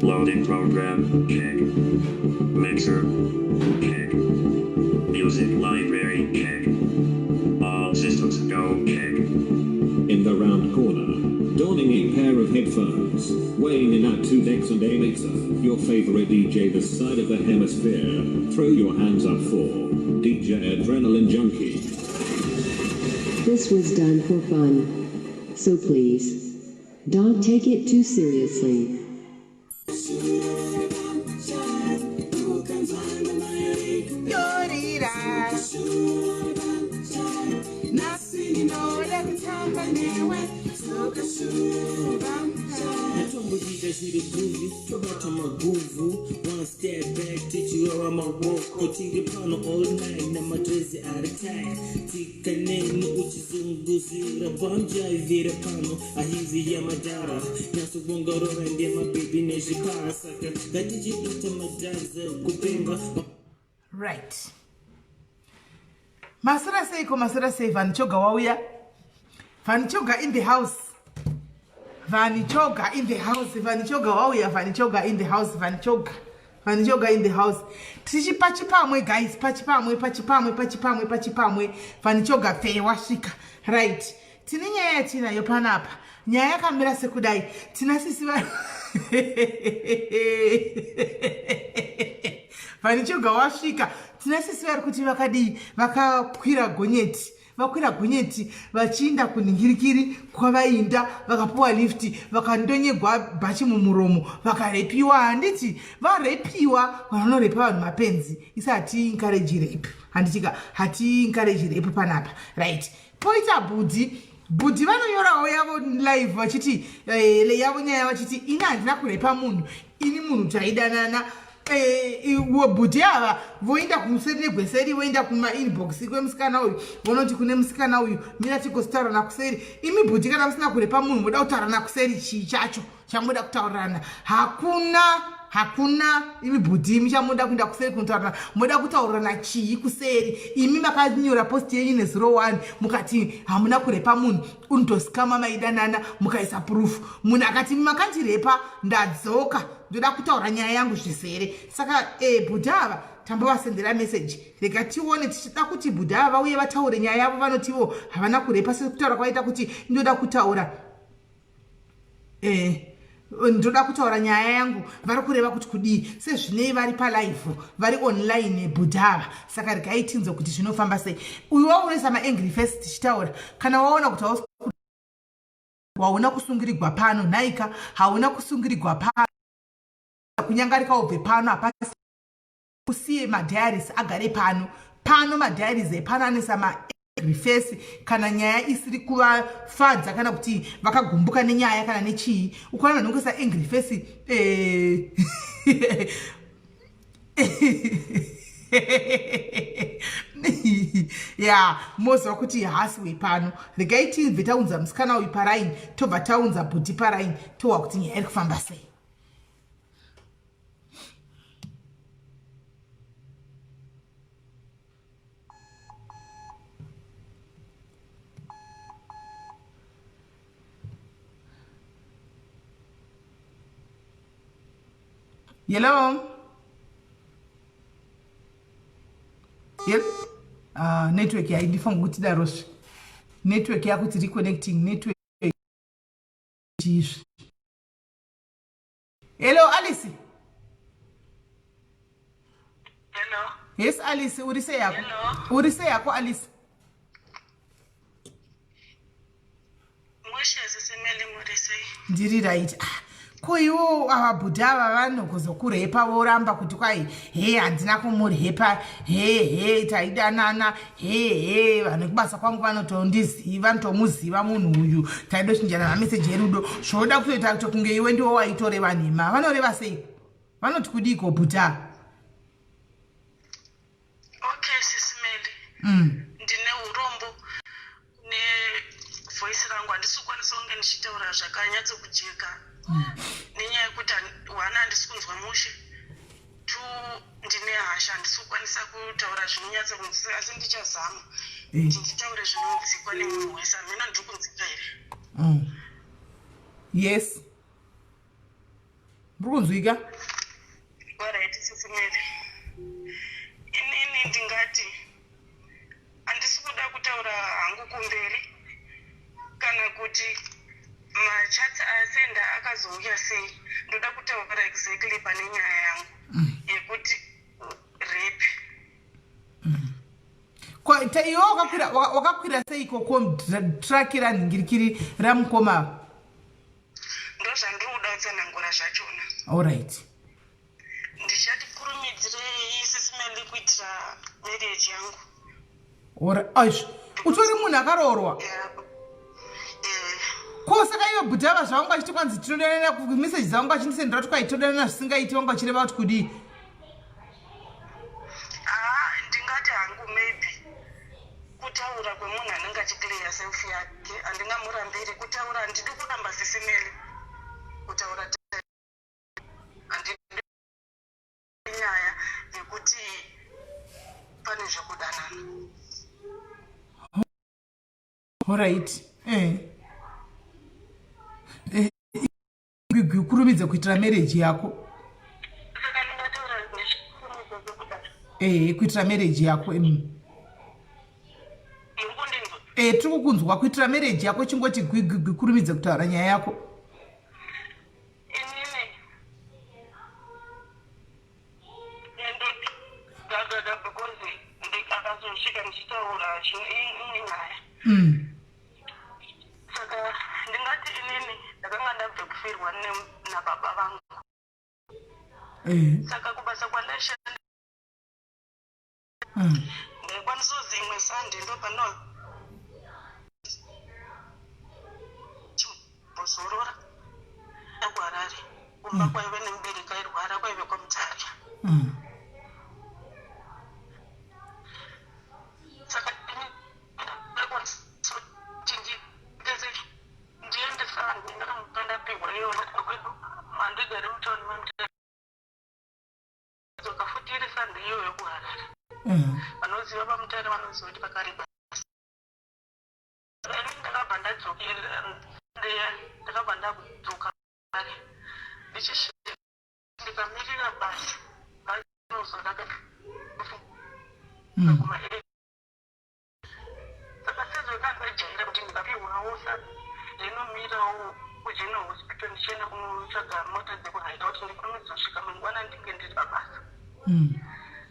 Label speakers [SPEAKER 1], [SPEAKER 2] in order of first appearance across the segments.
[SPEAKER 1] Loading program, check. Mixer, check. Music library, check. All systems go, check.
[SPEAKER 2] In the round corner, donning a pair of headphones, weighing in at 2 decks and a mixer, your favorite DJ this side of the hemisphere, throw your hands up for DJ Adrenaline Junkie.
[SPEAKER 3] This was done for fun. So please, don't take it too seriously.
[SPEAKER 4] Yorira. Nhasi ndinoda kutamba newe
[SPEAKER 5] Natomboita zviri groovy, tobata maguvhu. One step back, tichirova maoko. Tiri pano all night namadrezi ari tight. Tika neni uchizunguzira bamjaivira pano ahizi yamadhara. Nyatsoongorora ndemabhebhi nezvipara saka ngatichiita madhanza kupenga.
[SPEAKER 4] Right. Masura seiko masura sei Van Choga wauya. Van Choga in the house. Van Choga in the house. Van Choga wauya. Van Choga in the house. Van Choga. Van Choga in the house. Tichi pachipamwe guys, pachipamwe, pachipamwe, pachipamwe, pachipamwe. Van Choga pfe wasvika. Right. Tine nyaya yatinayo panapa. Nyaya yakamira sekudai. Tina sisi va Van Choga wasvika. Tina sisi vari kuti vakadii vakakwira gonyeti. Vakwira gonyeti vachiinda kunhingirikiri kwavainda vakapuwa lift vakandonyegwa bhachi mumuromo vakarepiwa handiti varepiwa vanorepa vanhu mapenzi isi hati encourage rape handitika hati encourage rape panapa right poita bhudhi bhudhi vanonyorawo yavo live vachiti eh, yavo nyaya vachiti ini handina kurepa munhu ini munhu taidanana eh, bhudhi ava voenda kumuseri negweseri voenda kumainbox kwemusikana uyu vonoti kune musikana uyu mira tigositaurana kuseri imi bhudhi kana musina kurepa munhu moda kutaurana kuseri chii chacho chamoda kutaurirana hakuna hakuna imi bhudhi imi chamoda kuenda kuseri kunotaurirana moda kutaurirana chii kuseri imi makanyora post yenyu nezuro one mukati hamuna kurepa munhu unotosikama maidanana mukaisa proof munhu akati makandirepa ndadzoka ndoda kutaura nyaya yangu zvizere saka e bhudhi ava tambovasendera message rega tione tichida kuti bhudhi ava vauye vataure nyaya yavo vanotivo havana kurepa sekutaura kwavaita kuti ndoda kutaura eh ndoda kutaura nyaya yangu vari kureva kuti kudii sezvinei vari palive vari online bhudhava saka regai tinzwe kuti zvinofamba sei uyu waunoisa maangry face tichitaura kana waona kuti wauna kusungirigwa pano nhaika hauna kusungirigwa pano kunyangarika ubve pano hapasi usiye madiaries agare pano pano madiaries epano anoisa marifesi kana nyaya isiri kuvafadza kana kuti vakagumbuka nenyaya kana nechii ukaona vanhu vangoisa angry face eh, ya moziva kuti haasi wepano regai tibve taunza musikana uyu paraini tobva taunza bhuti paraini tohwa kuti nyaya iri kufamba sei Hello? Yep. Uh, network yaindifanira kuti darozve network yakuti reconnecting network izvi Hello Alice.
[SPEAKER 6] Hello.
[SPEAKER 4] Yes Alice, uri sei yako?
[SPEAKER 6] Hello.
[SPEAKER 4] Uri sei yako Alice?
[SPEAKER 6] Mushe sisimeli muri sei?
[SPEAKER 4] Ndiri right. Ah, ko iwo ava bhudhi ava vanokuzokurepa voramba kuti kwai he handina kumurepa he he taidanana he he vanhu vekubasa kwangu vanotondiziva vanotomuziva munhu uyu taidochinjana mameseji erudo zvoda kutoita kuti kunge iwe ndiwo waitoreva nhema vanoreva sei vanoti kudiiko bhuta
[SPEAKER 6] okay sisimeli Ndine urombo nevoice rangu handisi kukwanisa kunge ndichitaura zvakanyatso kujeka nenyaya yekuti one handisi kunzwa mushe two ndine hasha handisi kukwanisa kutaura zvinonyatsa kunzwisisa asi ndichazama eh. kuti nditaure zvinonzikwa nemunhu wese hameno ndiri kunzika here
[SPEAKER 4] Yes. Muri kunzwika?
[SPEAKER 6] Alright, Sisi Mary. Inini ndingati handisi kuda kutaura hangu kumberi kana kuti machats asenda akazouya sei. Ndoda kutaura exactly pane nyaya yangu yekuti rape.
[SPEAKER 4] Iwe wakakwira wakakwira seiko ko truck ranhingirikiri ramukoma?
[SPEAKER 6] Ndozvandiri kuda kutsanangura zvachona.
[SPEAKER 4] Alright.
[SPEAKER 6] Ndichati kurumidzirei Sisi Melly kuitira marriage yangu.
[SPEAKER 4] Aish, utori munhu akaroorwa?
[SPEAKER 6] Yeah. Eh.
[SPEAKER 4] Ko saka iwe bhuti ava zvavangu vachiti kwanzi tinodanana, message dzangu vachindisendera kuti kwai tinodanana zvisingaiti, vanga vachireva kuti kudii?
[SPEAKER 6] Haa, ndingati hangu maybe kutaura kwemunhu anenge achiclear self yake handingamurambiri kutaura. Handidi kuramba, Sisi Melly, kutaura handidi nyaya yekuti pane zvekudanana.
[SPEAKER 4] Alright, kurumidza kuitira marriage yako.
[SPEAKER 6] Saka ndingataura ndichikurumidza zvekudana.
[SPEAKER 4] Kuitira marriage yako.
[SPEAKER 6] Muri kundinzwa?
[SPEAKER 4] Tiri kukunzwa. Kuitira marriage yako, chingoti gwigwigwi, kurumidza kutaura nyaya yako.
[SPEAKER 6] Inini ndoti gagaga because ndikakazosvika ndichitaura imwe nyaya. Saka ndingati inini ndakanga ndabve kufirwa nababa vangu. Saka kubasa kwandaishanda ndaikwanisa kuzi imwe Sunday ndopano chimbozorora kuHarare, kumba kwaive nemubereki airwara, kwaive kwaMutare. Saka ini ndakwanisa kuti ndiendese ndiende Sunday, ndakanga ndapihwa iyona kwedu, handigari mutauni maMutare. Dzoka futi iri Sunday iyoyo kuHarare. Vanoziva paMutare vanoziva kuti pakareba. Ini ndakabva ndadzokera, ndakabva ndakudzoka Harare, ndichisvika ndikamirira basi rinozoda kuma 8. Saka sezvo ndajaira kuti ndikapihwawo ndinomirawo kuGeneral Hospital ndichienda kunotsvaga mota dzekuhaira kuti ndikurumidze mangwana ndinge ndiri pabasa.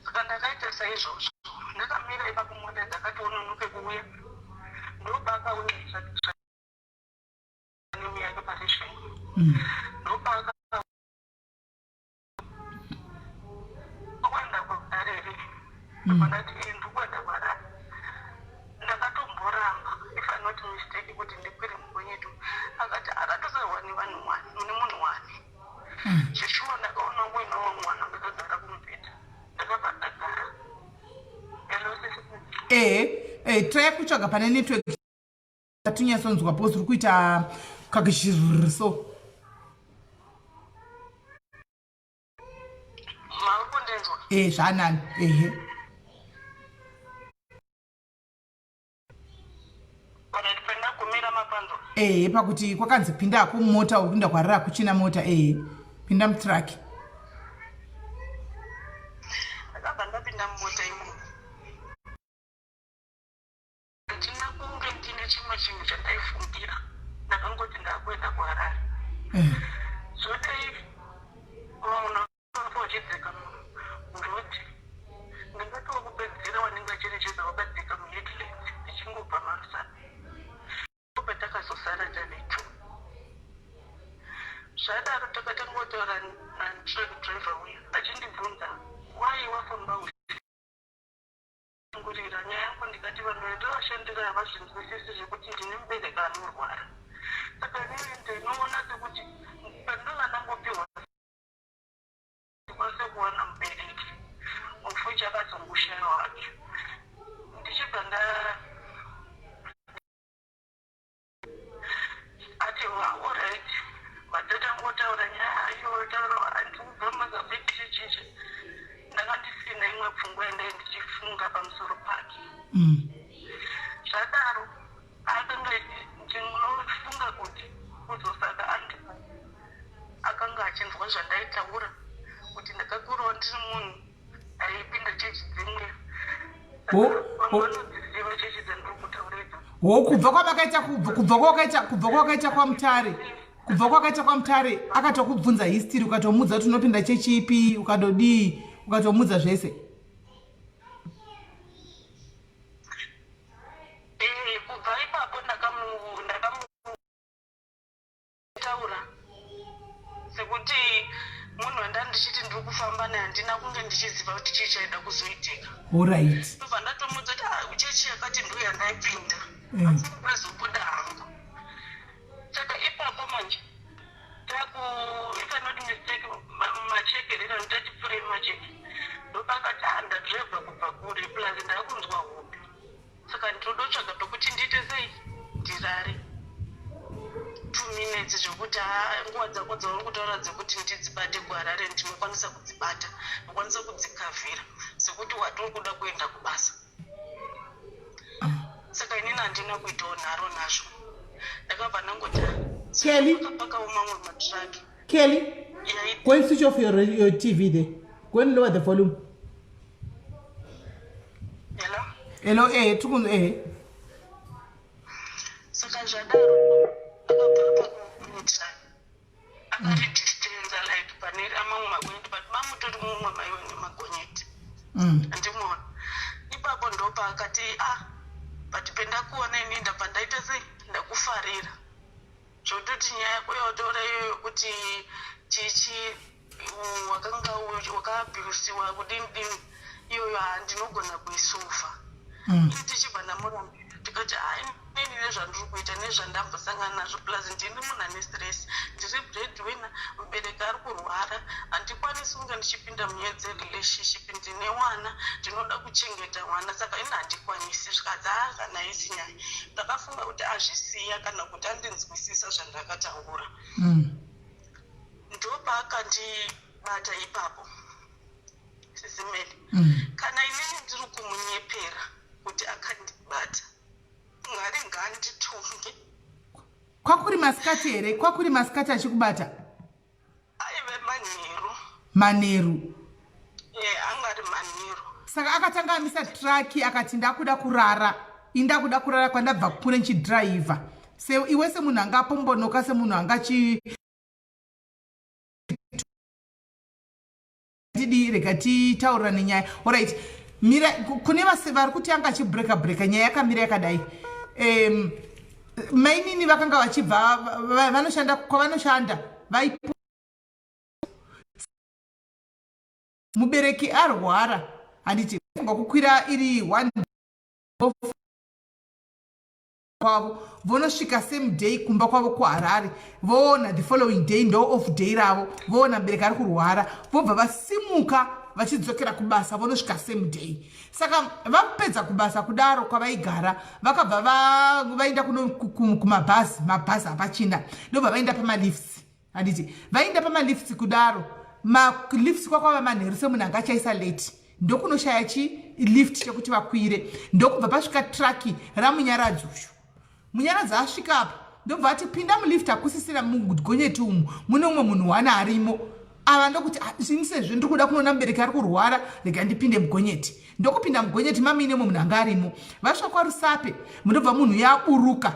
[SPEAKER 6] Saka ndakaita saizvozvo, ndakamira ipapo, mota dzakati ononoke kuuya, ndopakauya yake paRisvingo, ndopaka kuenda kuHarare. Ndati ndikuenda kuHarare, ndakatomboramba, if I'm not mistake, kuti ndikwire mugonyeti. Akati akatosarwa nevanhu wani, nemunhu wani. Zveshuwa ndakaona kuinawo mwana ndakagara kumubhedha, ndakabva ndagara. Hello, sisi?
[SPEAKER 4] Try kutsvaga pane network atinyatsonzwa, because uri kuita kakizhir so.
[SPEAKER 6] Mauri kundinzwa?
[SPEAKER 4] Zvanani, ehe.
[SPEAKER 6] Alright, pandagumira mapanzwa?
[SPEAKER 4] Ehe, pakuti kwakanzi pinda kumota, uri kuenda kwarira kuchina mota. Ehe, pinda mutruck.
[SPEAKER 6] Ndakabva ndapinda mumota imomo. Handina kunge ndine chimwe chinhu chandaifungira, ndakangoti ndakuenda kuHarare. Zvodai munhu apo achidzika muroad, ndingati wekupedzisira wandingacherechedza wakadzika muheadlights ndichingobva maRusape. Patakazosara tave two, zvadaro takatanga kutaura natruck driver uyu achindibvunza, "Wai wafamba uchingurira nyaya yangu?" Ndikati vanhu vandovashandira havazvinzwisisi zvekuti ndine mubereki anorwara, saka inini ndinoona sekuti pandinova ndangopiwa ndikwanise kuwana mubereki mufuchi akazongoshayiwa hake, ndichibva nda ati, "Alright." Vatatangotaura nyaya iyoyo, taura andikubva Mozambique, chichichi. Ndanga ndisina imwe pfungwa yandai ndichifunga pamusoro pake. Zvadaro akanga, ndinofunga kuti kuzosaka andi akanga achinzwa. zvandaitaura kuti ndakakurawo ndiri munhu aipinda chechi dzimwe. Vamwe vanodziziva chechi dzandiri kutaura idzo.
[SPEAKER 4] Ho, kubva kwamakaita, kubva kwakaita, kubva kwakaita kwaMutare, kubva kwakaita kwaMutare, akatokubvunza history, ukatomuudza kuti unopinda chechi ipi, ukatodii, ukatomuudza zvese.
[SPEAKER 6] Eh, kubva ipapo ndakamutaura sekuti munhu wandanga ndichiti ndiri kufamba naye, handina kunge ndichiziva kuti chii chaida kuzoitika. Ndobva ndatomuudza kuti, ah, chechi yakati ndo yandaipinda, asi ndazobuda hangu. Saka ipapo manje taku, if I'm not mistake, Macheke rera ndatipfurei Macheke, ndopakati, ah, ndadhiraivha kubva kure, plus ndakunzwa hope, saka ndinodotsvaga pekuti ndiite sei, ndirare 2 minutes, zvekuti ha, nguva dzako dzauri kutaura dzekuti ndidzibate kuHarare ndinokwanisa kudzibata, ndinokwanisa kudzikavhira sekuti watiri kuda kuenda kubasa. Saka inini handina kuitawo nharo nazvo, ndakabva ndangoti
[SPEAKER 4] Kelly?
[SPEAKER 6] pakawo mamwe matraki.
[SPEAKER 4] Kelly, go and switch off your TV there. Go and lower the volume.
[SPEAKER 6] Hello?
[SPEAKER 4] Hello, eh, tukunzi eh.
[SPEAKER 6] Saka zvadaro akabva pakutraki akaridistanza like pane amamwe magonyeti, but mamutori mumwe maive nemagonyeti. Andimuona ipapo ndopaakati, ah, but pendakuona ini ndabva ndaita sei, ndakufarira, zvototi nyaya yako yautaura iyoyo yokuti chichi wakanga wakaabhusiwa kudini dini iyoyo, handinogona kuisolva. Ini tichibva ndamurambira, tikati, hai, inini nezvandiri kuita nezvandambosangana nazvo, plus ndini munhu ane stress, ndiri breadwinner, mubereki ari kurwara, handikwanisi kunge ndichipinda munyaya dzerelationship. Ndine wana, ndinoda kuchengeta mwana, saka ini handikwanisi. Zvikadzi, haa, kana isi nyaya, ndakafunga kuti azvisiya kana kuti andinzwisisa zvandakataura. Ndopaakandibata ipapo, Sisimeli. Kana inini ndiri kumunyepera kuti akandibata, Mwari ngaanditonge.
[SPEAKER 4] Kwakuri masikati here? Kwakuri masikati achikubata?
[SPEAKER 6] Aive manheru.
[SPEAKER 4] Manheru.
[SPEAKER 6] E, anga ari manheru.
[SPEAKER 4] Saka akatanga amisa traki, akati, ndakuda kurara, indakuda kurara kwandabva kure nchidhiraivha. Se iwe semunhu angapombonoka, semunhu angachi tidii, rega titaurirane nyaya. Alright, mira, kune vari kuti anga achibreka breka, nyaya yakamira yakadai. Mainini vakanga vachibva vanoshanda kwavanoshanda, vai mubereki arwara, handiti? Funga kukwira iri one kwavo, vonosvika same day kumba kwavo kuHarare, voona the following day ndo off day ravo, voona mubereki ari kurwara, vobva vasimuka vachidzokera kubasa, vonosvika same day. Saka vapedza kubasa kudaro kwavaigara, vakabva vaenda kumabhazi, mabhazi hapachina, ndobva vaenda pamalifts, handiti? Vaenda pamalifts kudaro, malifts kwakwava manheru, semunhu anga achaisa late, ndokunoshaya chi lift chekuti vakwire. Ndokubva pasvika traki raMunyaradzi uyu. Munyaradzi asvika apa, ndobva ati, pinda mulift, hakusisina mugonyeti umu, mune umwe munhu wana arimo. Ava ndokuti, ah, ini sezvo ndiri kuda kunoona mubereki ari kurwara, rega ndipinde mugonyeti. Ndokupinda mugonyeti mamuine mumwe munhu anga arimo. Vasvika kwaRusape, mundobva munhu yaburuka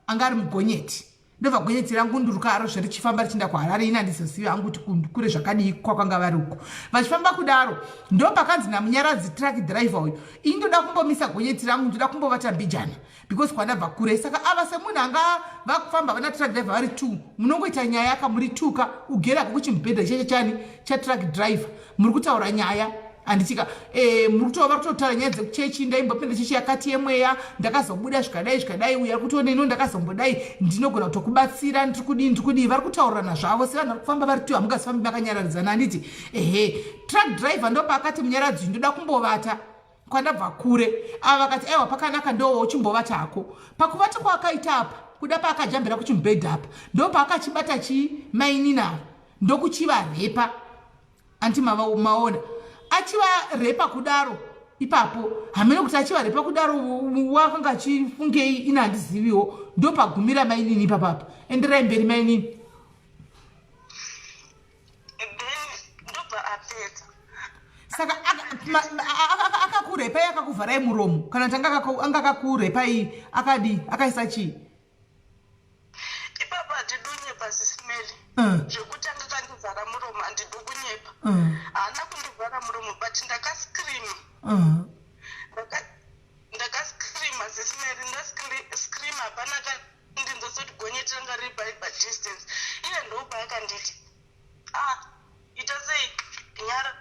[SPEAKER 4] anga ari mugonyeti, ndobva gonyeti rangunduruka aro zverichifamba richienda kuHarare. Ini handizozivi hangu kuti kure zvakadii kwakanga vari uko. Vachifamba kudaro, ndo pakanzi naMunyaradzi, truck driver uyu, ini ndoda kumbomisa gonyeti rangu, ndoda kumbovata mbijana because kwandabva kure. Saka ava semunhu anga vakufamba vana truck driver vari two, munongoita nyaya kamuri two ka, ugerako kuchimubhedha cheche chani chatruck driver, muri kutaura nyaya, handitika? Muri kutova vari kutotaura nyaya dzekuchechi, ndaimbopinda chechi yakati yemweya, ndakazobuda zvikadai zvikadai, uyo ari kutoona ino ndakazombodai, ndinogona kutokubatsira, ndiri kudii, ndiri kudii. Vari kutaurirana zvavo sevanhu vari kufamba vari two, hamungazifambi makanyararidzana, handiti? Ehe, truck driver ndopaakati, Munyaradzi, ndoda kumbovata kwandabva kure. Ava vakati, aiwa, pakanaka, ndowo uchimbovatako. Pakuvata kwaakaita apa, kuda paakajambira kuchimubhedha apa, ndo paakachibata chii mainini ava, ndokuchivarepa. Anti maona, achivarepa kudaro ipapo, hamene kuti achivarepa kudaro wakanga achifungei, ina handiziviwo. Ndopagumira mainini ipapapa. Enderai mberi, mainini. Akakurepai akakuvharai muromo kana kuti anga akakurepai akadii akaisa chii?
[SPEAKER 6] Ipapo handidi kunyepa sisimeli. Zvekuti anga akandivhara muromo handidi kunyepa. Haana kundivhara muromo but ndakascreama. Ndakascreama sisimeli, ndascreama hapana akandinzwa sekuti gonyeti ranga riri padistance. Iye ndopaakanditi ah ita sei nyarara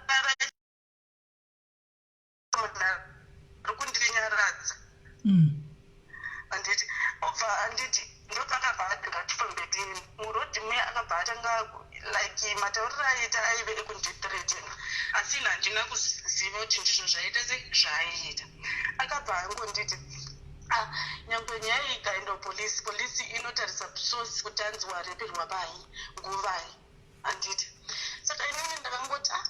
[SPEAKER 6] munhu ari kundinyaradza. Handiti obva anditi ndopakabva ati ngatifambe tiende murodhi muya akabva atanga like matauriro aiita aive ekundithreatena asi ini handina kuziva kuti ndizvo zvaiita se zvaaiita akabva angonditi ah nyangwe nyaya iyi ikaenda kupolisi polisi inotarisa source kuti anzi warepirwa pai nguvai handiti saka inini ndakangoti ah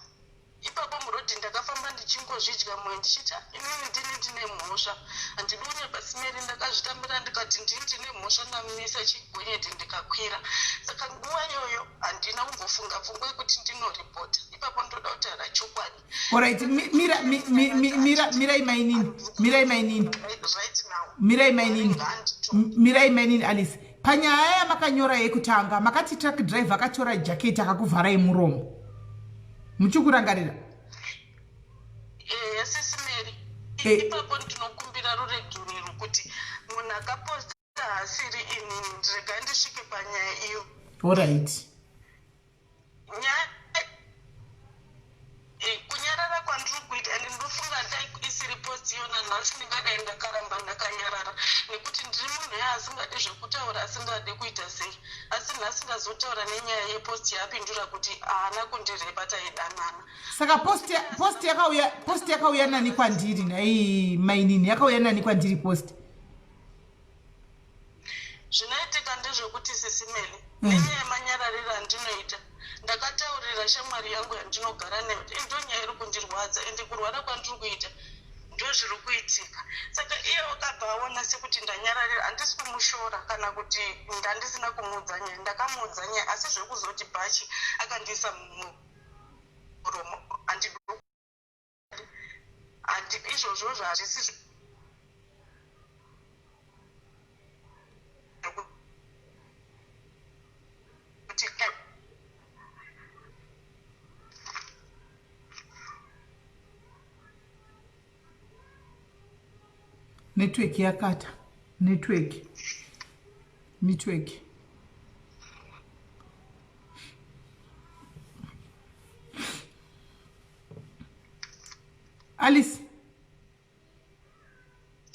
[SPEAKER 6] ipapo murodhi ndakafamba ndichingozvidya mwoyo ndichiti ah inini ndini ndine mhosva handidi kunyepa simeri ndakazvitambira ndikati ndini ndine mhosva ndamisa chigonyeti ndikakwira saka nguva iyoyo handina kumbofunga pfungwa yekuti ndinoripota ipapo ndoda kutaura chokwadi.
[SPEAKER 4] Alright, mira mira mirai mainini, mirai mainini,
[SPEAKER 6] right now
[SPEAKER 4] mirai mainini, mirai mainini Alice. Panyaya yamakanyora yekutanga makati truck driver akatora jacket akakuvharai muromo, muchikurangarira?
[SPEAKER 6] Ehe sisimeri. Ipapo ndinokumbira ruregerero kuti munhu akaposta haasiri inini regai ndisvike panyaya iyo.
[SPEAKER 4] Alright.
[SPEAKER 6] Nyaya kunyarara kwandiri kuita and ndinofunga dai isiri post iyona nhasi ndingadai ndakaramba ndakanyarara nekuti ndiri munhu ye asingadi zvekutaura asingadi kuita sei asi nhasi ndazotaura nenyaya yepost yaapindura kuti haana kundirepa taidanana.
[SPEAKER 4] Saka post yakauya post yakauya nani kwandiri nhai mainini yakauya nani kwandiri post?
[SPEAKER 6] Zvinoitika ndezvekuti sisimeli nenyaya yemanyarariro andinoita ndakataurira shamwari yangu yandinogara nayo kuti ndo nyaya iri kundirwadza ende kurwara kwandiri kuita ndozviri kuitika saka iye wakabva aona sekuti ndanyararira handisi kumushora kana kuti ndandisina kumuudza nyaya ndakamuudza nyaya asi zvekuzoti bhachi akandiisa mumuromo handi izvozvo hazvisi kuti
[SPEAKER 4] network yakata network network Alice.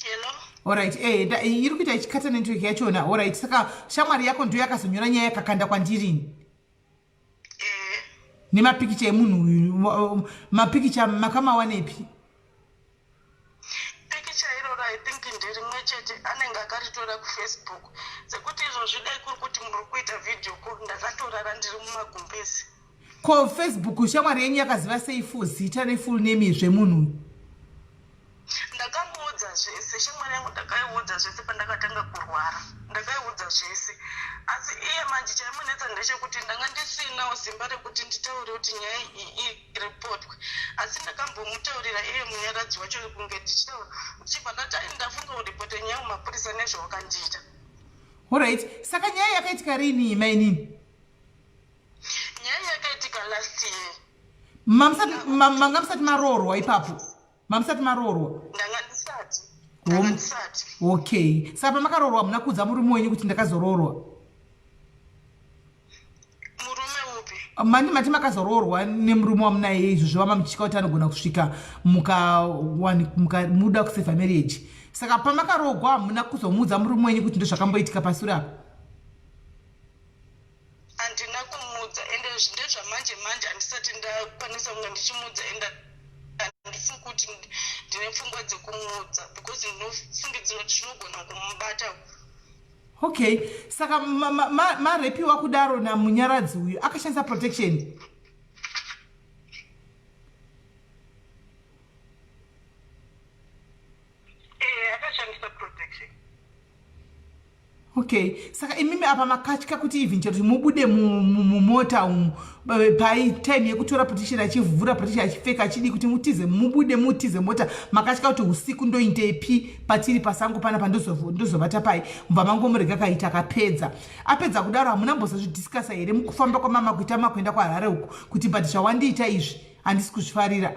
[SPEAKER 6] Hello.
[SPEAKER 4] Alright, iri kuita ichikata network yachona. Alright, saka shamwari yako ndiyo yakazonyora nyaya yakakanda kwandiri. Nemapikicha emunhu uyu, mapikicha makamawanepi?
[SPEAKER 6] Pikicha iroro I think nderimwe chete anenge akaritora kuFacebook. Sekuti izvozvi dai kuri kuti muri kuita video call ndakatorara ndiri mumagumbezi.
[SPEAKER 4] Ko Facebook shamwari yenyu yakaziva sei full zita nefull name zvemunhu?
[SPEAKER 6] Ndakamuudza zvese shamwari yangu ndakaiudza zvese pandakatanga kurwara ndakaiudza zvese asi iye manje chaimunetsa ndechekuti ndanga ndisinawo simba rekuti nditaure kuti nyaya iyi iripotwe asi ndakambomutaurira iye munyaradzi wacho kunge ndichitaura ndichibva ndati ai ndafunga kuripota nyaya kumapurisa nezvawakandiita.
[SPEAKER 4] Alright, saka nyaya yakaitika rini mainini?
[SPEAKER 6] Nyaya yakaitika last year.
[SPEAKER 4] Manga musati maroorwa ipapo? Mamusati maroorwa?
[SPEAKER 6] Ndanga ndisati. Ndanga ndisati.
[SPEAKER 4] Okay. Saka pamakaroorwa hamuna kuudza murume wenyu kuti ndakazoroorwa?
[SPEAKER 6] Murume upi?
[SPEAKER 4] Mandi mati makazoroorwa nemurume wamunaye izvozvo vamamuchitya kuti anogona kusvika mukamuda kuseva marriage. Saka pamakaroorwa hamuna kuzomuudza murume wenyu kuti ndozvakamboitika pasure apa?
[SPEAKER 6] Handina kumuudza ende ndezvamanje manje handisati ndakwanisa kunge ndichimuudza ende handifungi kuti ndine pfungwa dzekumuudza because ndinofungidzira kuti zvinogona kumubata.
[SPEAKER 4] Okay, saka marepiwa kudaro namunyaradzi uyu akashandisa protection?
[SPEAKER 6] Akashandisa protection.
[SPEAKER 4] Okay, saka imimi apa makatya kuti even chero kuti mubude mumota umu pai time yekutora protection achivhura protection achipfeka achidii kuti mutize mubude mutize mota, makatya kuti usiku ndoindepi patiri pasango pana pandozovata pai, mubva mangomurega kaita akapedza. Apedza kudaro hamuna mbozozvidiscussa here mukufamba kwamama kuita makuenda kuHarare uku kuti but zvawandiita izvi handisi kuzvifarira?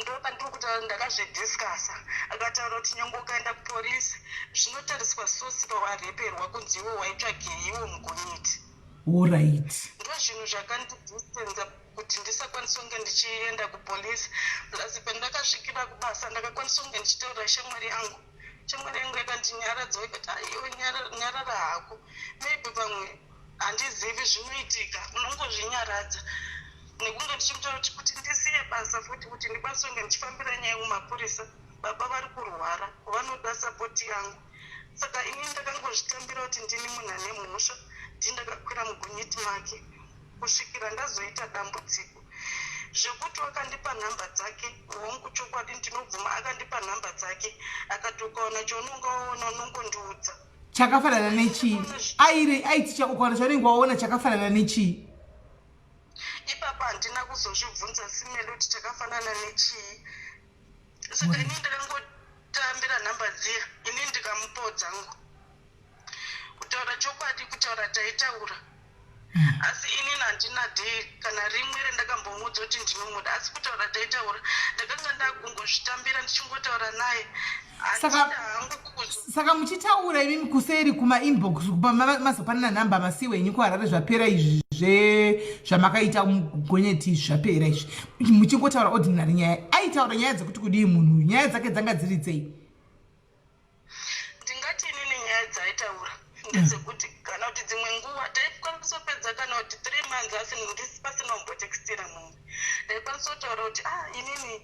[SPEAKER 6] Ndo pandiri kutaura, ndakazvidiscussa, akataura kuti nyange ukaenda kupolisi zvinotariswa sosi pawareperwa kunzi iwe waitsvageiwo mugonyeti. Ndo zvinhu zvakandidistanza kuti ndisakwanisa kunge ndichienda kupolisi. Plus pandakasvikira kubasa ndakakwanisa kunge ndichitaurira shamwari yangu. Shamwari yangu yakandinyaradza ikati, "Aiwe, nyarara hako, maybe pamwe handizivi zvinoitika, unongozvinyaradza." Nekunge ndichimutaura kuti ndisiye basa futi kuti ndikwanise kunge ndichifambira nyaya kumapurisa, baba vari kurwara, vanoda support yangu. Saka ini ndakangozvitambira kuti ndini munhu ane mhosva, ndini ndakakwira mugonyeti make kusvikira ndazoita dambudziko. Zvekuti wakandipa nhamba dzake, hongu, chokwadi ndinobvuma, akandipa nhamba dzake akati, "Ukaona chaunonga waona unongondiudza."
[SPEAKER 4] Chakafanana nechii? Aire aiti ukaona chaunenge waona chakafanana nechii?
[SPEAKER 6] Ipapo handina kuzozvibvunza simele kuti chakafanana nechii. Saka ini ndakangotambira nhamba dziya, ini ndikamupawo dzangu. Kutaura chokwadi, kutaura taitaura, asi inini handina day kana rimwe rendakambomuudza kuti ndinomuda. Asi kutaura taitaura, ndakanga ndakungozvitambira ndichingotaura naye. Handida hangu kuzo
[SPEAKER 4] Saka muchitaura imimi kuseri kumainbox, mazopanana nhamba masiwo enyu kuHarare, zvapera izvi zvamakaita mugonyeti izvi zvapera izvi, muchingotaura ordinary nyaya, aitaura nyaya dzekuti kudii munhu uyu? Nyaya dzake dzanga dziri dzei?
[SPEAKER 6] Ndingati inini nyaya dzaaitaura ndedzekuti kana kuti dzimwe nguva taikwanisa kupedza kana kuti 3 months asi pasina kumbotextira munhu. Ndaikwanisa kutaura kuti, "Ah, inini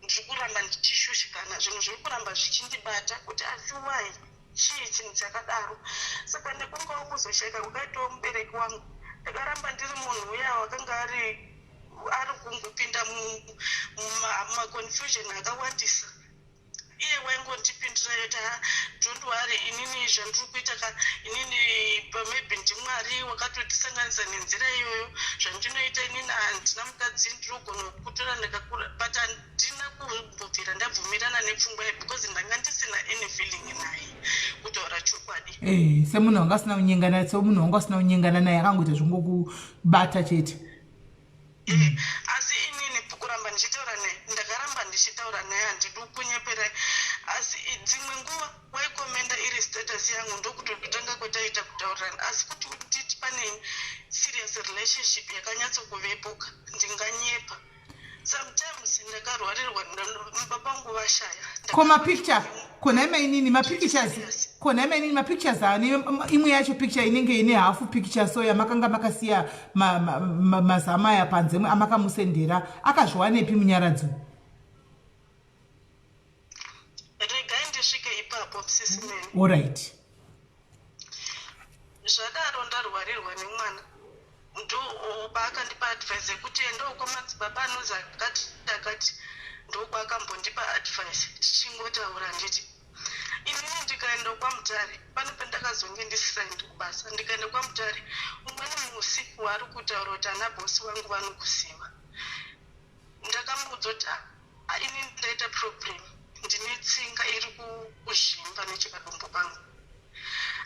[SPEAKER 6] ndiri kuramba ndichishushikana, zvinhu zviri kuramba zvichindibata kuti asi why, chii chinhu chakadaro?" Saka nekungawo kuzoshayika kwakaitawo mubereki wangu, ndakaramba ndiri munhu uya wakanga ari kungopinda mumaconfusion akawandisa. Iye waingondipindura yoti, "Ha, don't worry, inini zvandiri kuita ka inini maybe ndiMwari wakatotisanganisa nenzira iyoyo. Zvandinoita inini handina mukadzi, ndinogona kutora ndakakura." But handina kumbobvira ndabvumirana nepfungwa iyi because ndanga ndisina any feeling naye, kutaura chokwadi.
[SPEAKER 4] Eh, semunhu wanga asina kunyengana, semunhu wanga usina kunyengana naye, akangoita zvongokubata chete.
[SPEAKER 6] Eh, asi inini kuramba ndichitaura naye, ndakaramba ndichitaura naye, handidi kunyepera. Asi dzimwe nguva waikomenda iri status yangu, ndokutotanga kwetaita kutaurirana. Asi kuti titi pane serious relationship yakanyatsokuvepoka, ndinganyepa. Sometimes ndakarwarirwa, baba vangu vashaya.
[SPEAKER 4] Ko mapicture, kona mainini mapictures, kona mainini mapictures ane imwe yacho picture inenge ine hafu picture, so yamakanga makasiya mazama aya panze amakamusendera, akazviwanepi Munyaradzo?
[SPEAKER 6] Regai ndisvike ipapo, sisimeni.
[SPEAKER 4] Allright.
[SPEAKER 6] Zvadaro ndarwarirwa nemwana, ndo paakandipa advice yekuti endawo kwamadzibaba anonzi akati akati. Ndokwakambondipa advice tichingotaura nditi inini ndikaenda kwaMutare, pane pandakazonge ndisisaendi kubasa, ndikaenda kwaMutare umweni musi waari kutaura kuti ana bhosi vangu vanokuziva. Ndakamuudza kuti, "Ah, inini ndaita problem, ndine tsinga iri kuzvimba nechekadumbu pangu."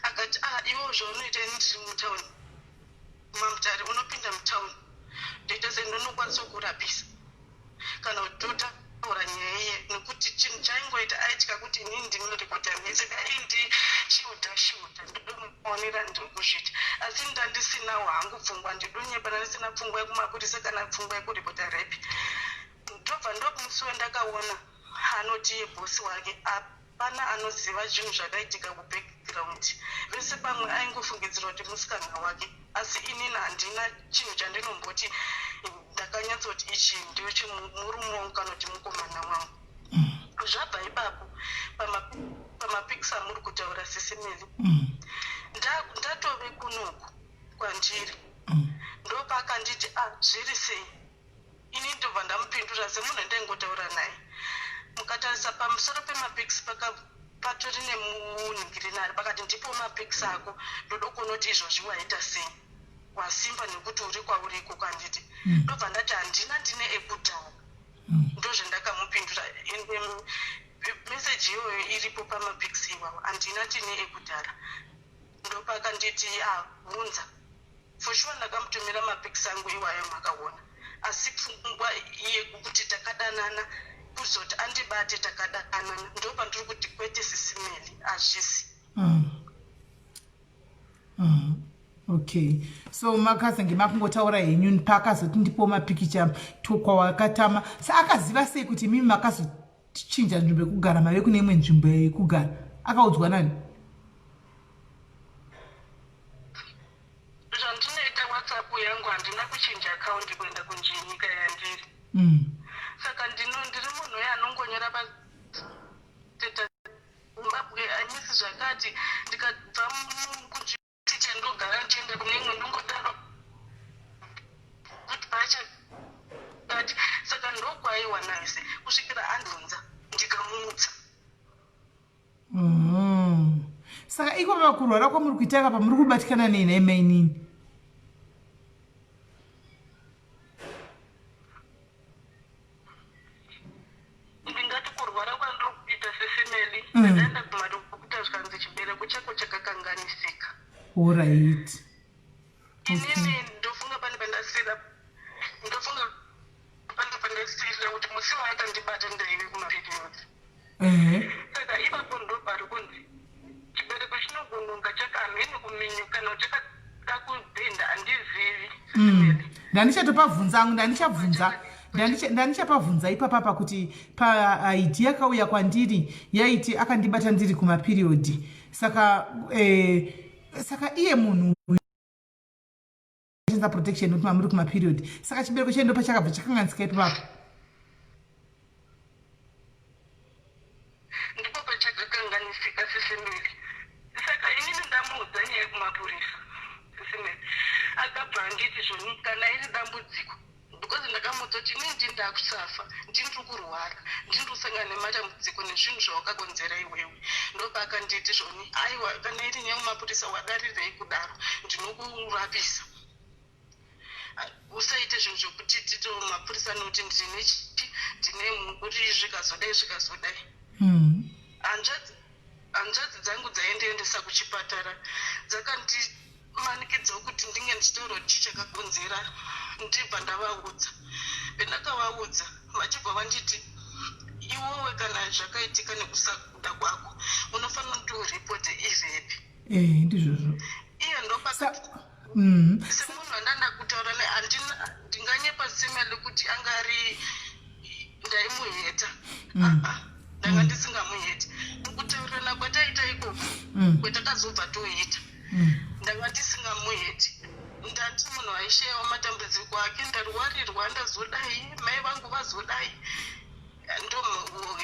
[SPEAKER 6] Akati, "Ah, iwewo zvaunoita, ini ndiri mutauni maMutare, unopinda mutauni ndoita sendinokwanisa kurapisa kana kuti totaura nyaya iye." Nekuti chinhu chaingoita aitya kuti inini ndinoripota mese, dai ndishiudha shiudha ndomuonera ndiri kuzviita. Asi ndandisinawo hangu pfungwa, ndidonyepa, ndandisina pfungwa yekumapurisa kana pfungwa yekuripota rape. Ndobva ndomusi wandakaona anoti iye bhosi wake hapana anoziva zvinhu zvakaitika kubackground vese, pamwe aingofungidzira kuti musikana wake. Asi inini handina chinhu chandinomboti ndakanyatsoti ichi ndechemurume wangu kana kuti mukomana wangu. Zvabva ipapo pamapics amuri kutaura, sisimeli, ndatove kunoku kwandiri, ndopakanditi, "A, zviri sei?" Ini ndobva ndamupindura semunhu andaingotaura naye. Mukatarisa pamusoro pemapics. Patori nemunhingirini ari pakati ndipo mapics ako ndoda kuona kuti izvozvi waita sei wasimba nekuti uri kwauri ikoko handiti mm. Ndobva ndati handina ndine ekudhara mm. Ndozvandakamupindura ende meseji iyoyo iripo pamapics iwawo handina ndine ekudhara ndopakanditi abvunza ah, For sure ndakamutumira mapics angu iwayo makaona asi pfungwa yekuti takadanana kuzoti andibate takadanana ndopandiri kuti kwete sisi Melly hazvisi. Mm.
[SPEAKER 4] Mm. Okay so makazenge makungotaura henyu paakazoti ndipo mapikicha kwawakatama sa akaziva sei kuti imimi makazochinja nzvimbo yekugara mave kune imwe nzvimbo yekugara akaudzwa nani?
[SPEAKER 6] Zvandinoita WhatsApp yangu handina kuchinja account kuenda kunjinyika yandiri. Saka ndino ndiri munhu uye anongonyora pa status Zimbabwe anyisi zvakati ndikabva kunzvimbo ndogara ndichienda kune imwe ndongodaro kuti pachakati saka ndokwaiwana vese kusvikira andunza ndikamuudza.
[SPEAKER 4] Mm. Saka iko pakurwara kwamuri kuita apa muri kubatikana nei nhai mainini?
[SPEAKER 6] Ndingati kurwara kwandiri kuita sesemeli mm. Ndakaenda kumadokota zvikanzi chibereko chako chakakanganisika.
[SPEAKER 4] Alright.
[SPEAKER 6] Inini ndofunga pane pandasira ndofunga pane pandasira kuti musi waakandibata ndaive kumaperiod. Saka ipapo ndopari kunzi chibereko chinogununga chaka hameno kuminyuka kana chakada kubhenda handizivi.
[SPEAKER 4] Ndandichatopabvunza angu ndandichabvunza ndandichapabvunza ipapapa kuti paid yakauya kwandiri yaiti akandibata ndiri kumaperiod saka eh, saka iye munhu shandisa protection nokuti mamuri kumaperiod saka chibereko chendo pachakabva chakanganisika ipapapo
[SPEAKER 6] ndipo pachakakanganisika sisimeli saka inini ndamuudza nyaya yekumapurisa sisimeli akabva anditi zvoni kana iri dambudziko because ndakamuudza kuti inini ndini ndakusafa ndini ndiri kurwara ndini ndiri kusangana nematambudziko nezvinhu zvawakakonzera iwewe ndopaakanditi zvoni aiwa kana iri nyaya yemapurisa wadarirei kudaro ndinokurapisa usaite zvinhu zvekuti tito mapurisa anoti ndine chi ndine mhuri zvikazodai zvikazodai hmm. hanzvadzi hanzvadzi dzangu dzaindiendesa kuchipatara dzakandimanikidzawo kuti ndinge ndichitaura kuti chii chakakonzera ndibva ndavaudza pendakavaudza vachibva vanditi iwowe kana zvakaitika nekusakuda kwako unofanira kuti uripote irepi
[SPEAKER 4] eh, ndizvozvo
[SPEAKER 6] iyo ndopaka Semunhu wandanda kutaura naye handina ndinganyepa semali kuti anga ari ndaimuheta mm. ah, ah, ndanga ndisingamuheti mukutaurirana kwataita ikoko mm. kwetakazobva toita mm. ndanga ndisingamuheti ndati munhu aisheyawo matambudziko ake ndarwarirwa ndazodai mai vangu vazodai ndo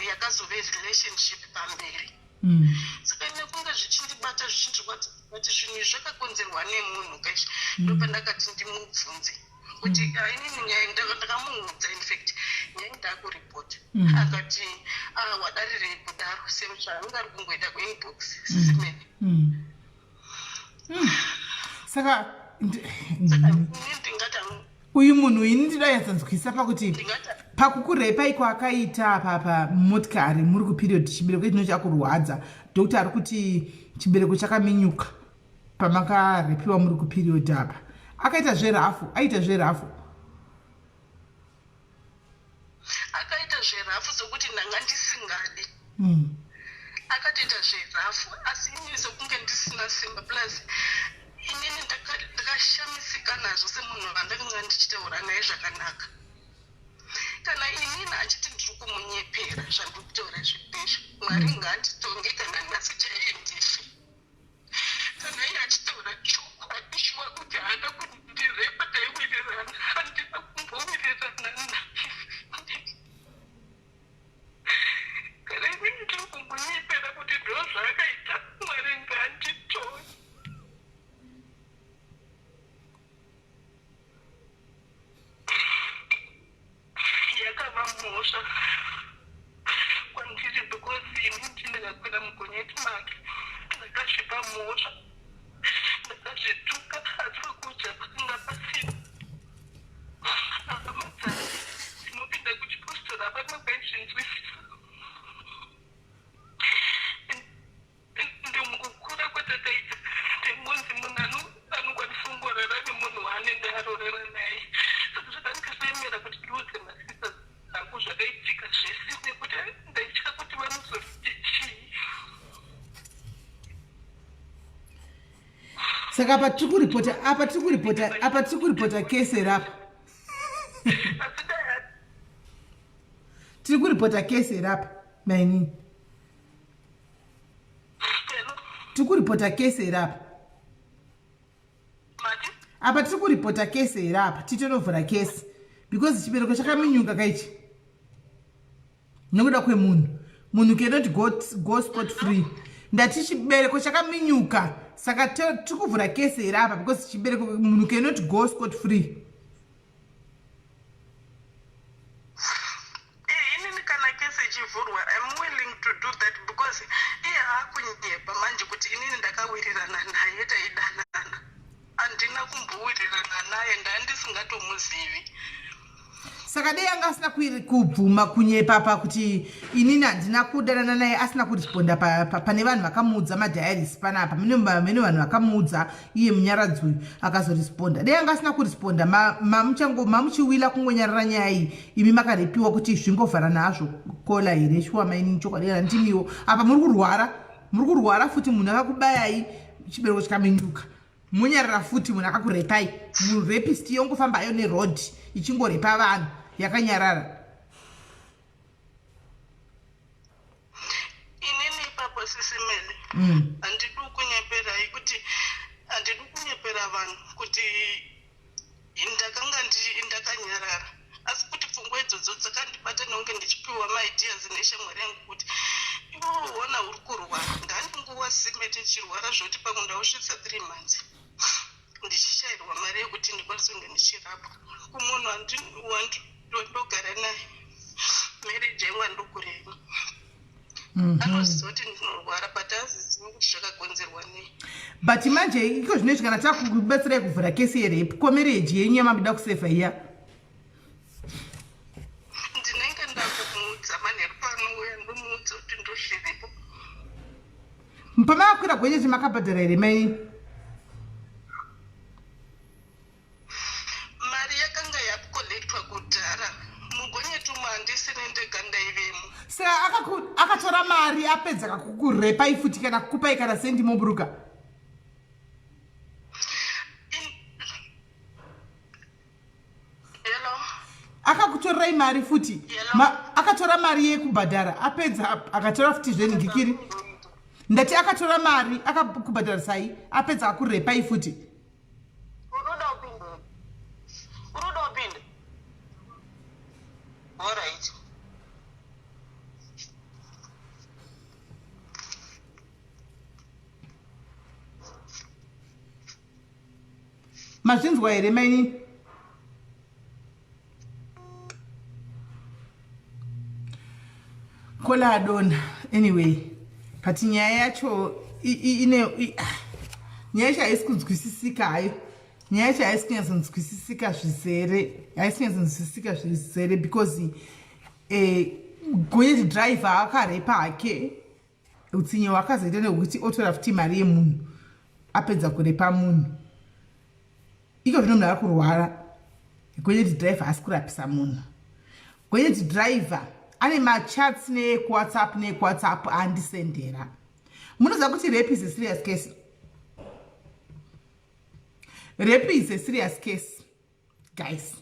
[SPEAKER 6] yakazove relationship pamberi mm. Saka nekunge zvichindibata zvichindirwadza kuti zvinhu izvi zvakakonzerwa nemunhu kaizvi mm. Ndopandakati ndimubvunze kuti mm. Inini nyaya ndakamuudza infact nyaya ndakuripota mm. Akati ah, wadarirei kudaro sezvaanga ari kungoita kuinbox sisimene
[SPEAKER 4] mm. mm. Saka uyu munhu ini ndinoyatsanzwisa pakuti pakukurepai kwaakaita papa motikari muri kuperiod chibereko chino chakurwadza doctor ari kuti chibereko chakaminyuka pamakarepiwa muri kuperiod apa akaita zverafu aita zverafu
[SPEAKER 6] Akaita zverafu sokuti ndanga ndisingadi. Akatoita zverafu asi inini sokunge ndisina simba plus inini ndakashamisika nazvo semunhu wandakanga ndichitaura naye zvakanaka. Kana inini achiti ndiri kumunyepera zvandiri kutaura zvinhu Mwari ngaanditonge kana nhasi chaiye ndife. Kana iye achitaura chokwadi shuwa kuti haana kundirepa taiwirirana handina kumbowirirana naye. Kana inini ndiri kumunyepera kuti ndozvaakaita Mwari ngaanditonge. Yakava mhosva kwandiri because ini ndini ndakakwira mugonyeti. mugonyeti make. Ndakazvipa mhosva, ndakazvituka, asi pekudya pakanga pasina. Hama dzangu dzinopinda kuchipositori hapana vaizvinzwisisa. Ende mukukura kwatakaita taingonzi munhu anokwanisa kungorara nemunhu waanenge arorera naye. Saka zvakandisiremera kuti ndiudze masisters angu zvakaitika zvese nekuti ndaitya kuti vanozoti chii.
[SPEAKER 4] Saka apa tiri kuripota apa tiri kuripota apa tiri kuripota kese here apa? Tiri kuripota kese here apa mainini? Tiri kuripota kese here apa? Apa tiri kuripota kese here apa? Titonovhura kese because chibereko chakaminyuka kaichi nekuda kwemunhu. Munhu cannot go, go spot free. Ndati chibereko chakaminyuka saka tiri kuvhura kese here apa because chibereko munhu cannot go scot free.
[SPEAKER 6] Eh, inini kana kese ichivhurwa im willing to do that because iye aakunyepa manje kuti inini ndakawirirana naye taidanana. Handina kumbowirirana naye ndandisingatomuzivi.
[SPEAKER 4] Saka dei anga asina kubvuma kunyepa pa kuti inini handina kudanana naye asina kuresponda pane vanhu vakamuudza madiaries panapa mune vanhu vakamuudza iye munyaradzi uyu akazoresponda. Dei anga asina kuresponda mamuchiwila kungonyarara nyaya iyi imi makarepiwa kuti zvingovharana hazvo kola here shuwa mainini chokwadi kana ndimiwo apa muri kurwara muri kurwara futi munhu akakubayai chibereko chikaminyuka monyarara futi munhu akakurepai murepist yongofamba ayo neroad ichingorepa vanhu yakanyarara.
[SPEAKER 6] Inini ipapo sisi Mele handidi kunyeperai kuti handidi kunyepera vanhu kuti ndakanga ndakanyarara asi kuti pfungwa idzodzo dzakandibata nekunge ndichipiwa maideas neshamwari yangu kuti iwewe wona uri kurwara ndandinguva sime tichirwara zvekuti pamwe ndausvitsa 3 months ndichishairwa mari yekuti ndikwanise kunge ndichirapwa kumunhu wandogara naye marriage yangu andokureva anoziva kuti ndinorwara but azizivi kuti zvakakonzerwa nei.
[SPEAKER 4] But manje iko zvinoizvi kana takubatsirai kuvhura kesi yerepu ko marriage yenyu yamabuda kusefa iya?
[SPEAKER 6] Ndinenge ndakumuudza manheru panouya ndomuudza kuti ndozviripo.
[SPEAKER 4] Pamakakwira gonyeti makabhadhara here mai?
[SPEAKER 6] Mari yakanga yakolektwa kudhara mugonyeti umu handisini ndega ndaivemo.
[SPEAKER 4] Saka akatora mari apedza kakukurepai futi kana kukupai kana sendi moburuka?
[SPEAKER 6] Hello?
[SPEAKER 4] Akakutorerai mari futi? Akatora mari yekubhadhara apedza akatora futi zvenhingikiri. Ndati akatora mari akakubhadharisai apedza akurepai futi.
[SPEAKER 6] Unoda upinde? Unoda upinde? Alright.
[SPEAKER 4] Mazvinzwa here mainini? Kola adona. Anyway, but nyaya yacho ine nyaya yacho haisi kunzwisisika hayo. Nyaya yacho haisi kunyatsonzwisisika zvizere. Haisi kunyatsonzwisisika zvizere because gonyeti driver akarepa hake. Utsinye hwakazoita nehwekuti otora futi mari yemunhu apedza kurepa munhu. Iko zvino munhu ari kurwara. Gonyeti driver haasi kurapisa munhu. Gonyeti driver ane machats nekuWhatsApp nekuWhatsApp andisendera. Munoziva kuti rape is a serious case. Rape is a serious case, guys.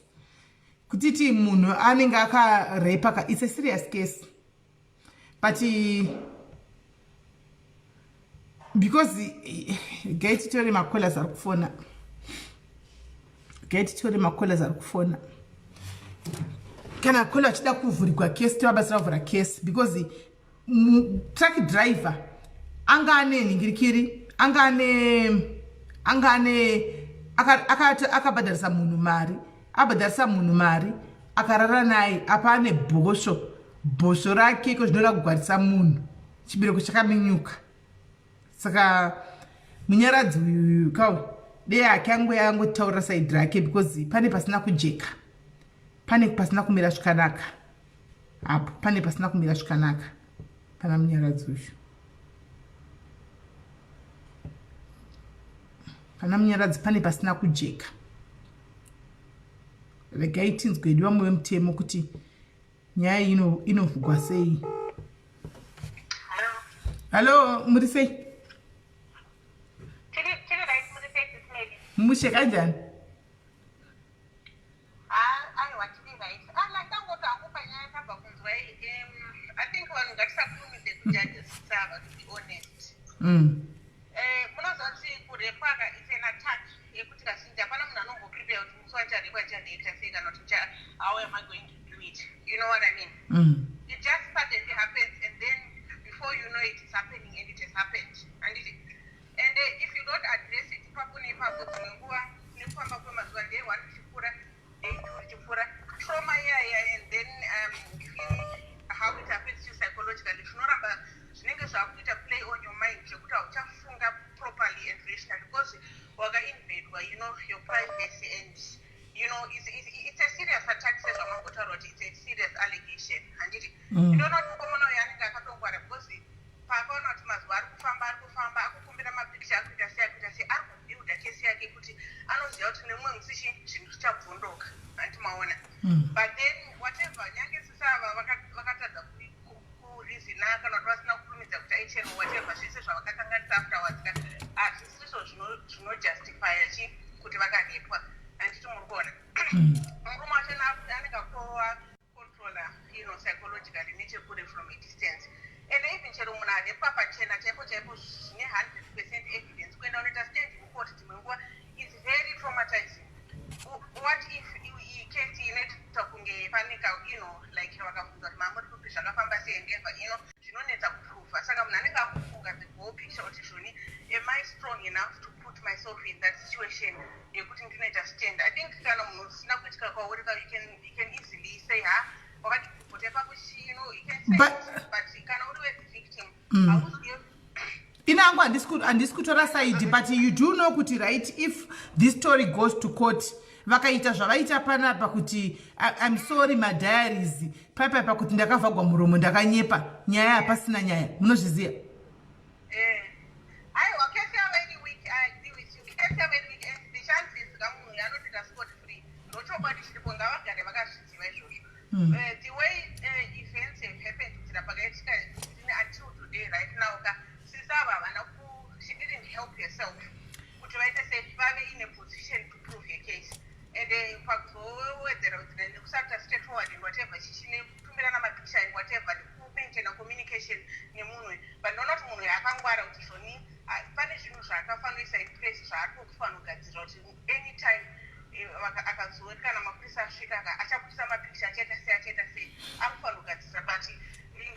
[SPEAKER 4] Kutiti munhu anenge akarepa ka, it's a serious case. But because get tore macollars ari kufona. Get tore macollars ari kufona. Kana caller achida kuvhurigwa case tovabatsira kuvhura case because truck driver anga ane nhingirikiri anga ane anga ane akabhadharisa munhu mari abhadharisa munhu mari akarara naye apa ane bhosvo bhosvo rake iko zvinoda kugwarisa munhu. Chibereko chakaminyuka. Saka munyaradzi uyu kawe dei ake angoya angotaura side rake because pane pasina kujeka. Pane pasina kumira zvakanaka. Apo pane pasina kumira zvakanaka pana munyaradzi uyu. Pana munyaradzi pane pasina kujeka. Regai tinzwe hedu vamwe vemutemo kuti nyaya iyi inovhugwa sei. Hallo, muri sei? Mushe kanjani?
[SPEAKER 6] Mm. Eh, munoziva kuti kurepwa ka it's an attack yekuti kazhinji hapana munhu anomboprepare kuti musi wacharepwa ndichareacta sei kana kuti how am I going to do it, you know what I mean? It just suddenly happens and then before you know it, it's happening and it has happened, anditi? And if you don't address it ipapo neipapo, dzimwe nguva nekufamba kwemazuva, day one richipfuura, day two richipfuura, trauma iyaya and then how it affects you psychologically, zvinoramba zvinenge zvakuita play on your mind zvekuti hauchafunga properly and rationally because wakainvadwa your privacy and it's a serious attack. Sezvamangotaura kuti it's a serious allegation, handiti? Ndinoona kuti mukomana uyu anenge akatongwara because paakaona kuti mazuva ari kufamba, ari kufamba, akukumbira mapicture, akuita sei, akuita sei, ari kubuilda case yake kuti anoziva kuti nemumwe musi chi zvinhu zvichabvondoka, handiti maona? But then whatever, nyange sisi ava vakatadza kureasona kana kuti vasina kukurumidza kuti aichero, whatever, zvese zvavakakanganisa afterwards ka, hazvisizvo zvinojustifya chi kuti vakarepwa, handiti muri kuona? Murume wacho anenge akutova controller psychologically nechekure from a distance. And even chero munhu arepwa pachena chaipo chaipo zvine 100% evidence, kuenda unoita stand mucourt dzimwe nguva is very traumatizing. What if case inoita kunge panika like vakabvunza kuti mamuri kupi, zvakafamba sei, and ever zvinonetsa kuprova. Saka munhu anenge akufunga the whole picture kuti zvoni, am I strong enough to put myself in that situation yekuti ndinoita stand? I think kana munhu usina kuitika kwauri ka, you can easily say, ha, wakatipota ipapo chi, you can say it, but kana uri the victim, hauzivi.
[SPEAKER 4] Inangu handisi kutora side, but you do know kuti, right, if this story goes to court, vakaita zvavaita panapa kuti I'm sorry, madiaries paipai pakuti ndakavhagwa muromo, ndakanyepa, nyaya hapasina nyaya, munozviziva.
[SPEAKER 6] Eh. Aiwa, case yavo iri weak. I agree with you, case yavo iri weak and the chances kamunhu uyu anotoita scot free, ndochokwadi chiripo, ngavagare vakazviziva izvozvo. The way events have happened kubvira pakaitika until today, right now ka, sisi ava havana ku she didn't help herself kuti vaite sei, vave in a position to prove her case. And pakuzowedzera wedzera nekusaita straight forward and whatever, chichinekutumirana mapicture and whatever, nekumaintaina communication nemunhu, but ndinoona kuti munhu uyu akangwara kuti zvoni pane zvinhu zvaakafanoisa in place zvaari kufanira kugadzirira kuti anytime akazori kana mapurisa asvika achabudisa mapicture, achaita sei, achaita sei, ari kufanira kugadzirira. But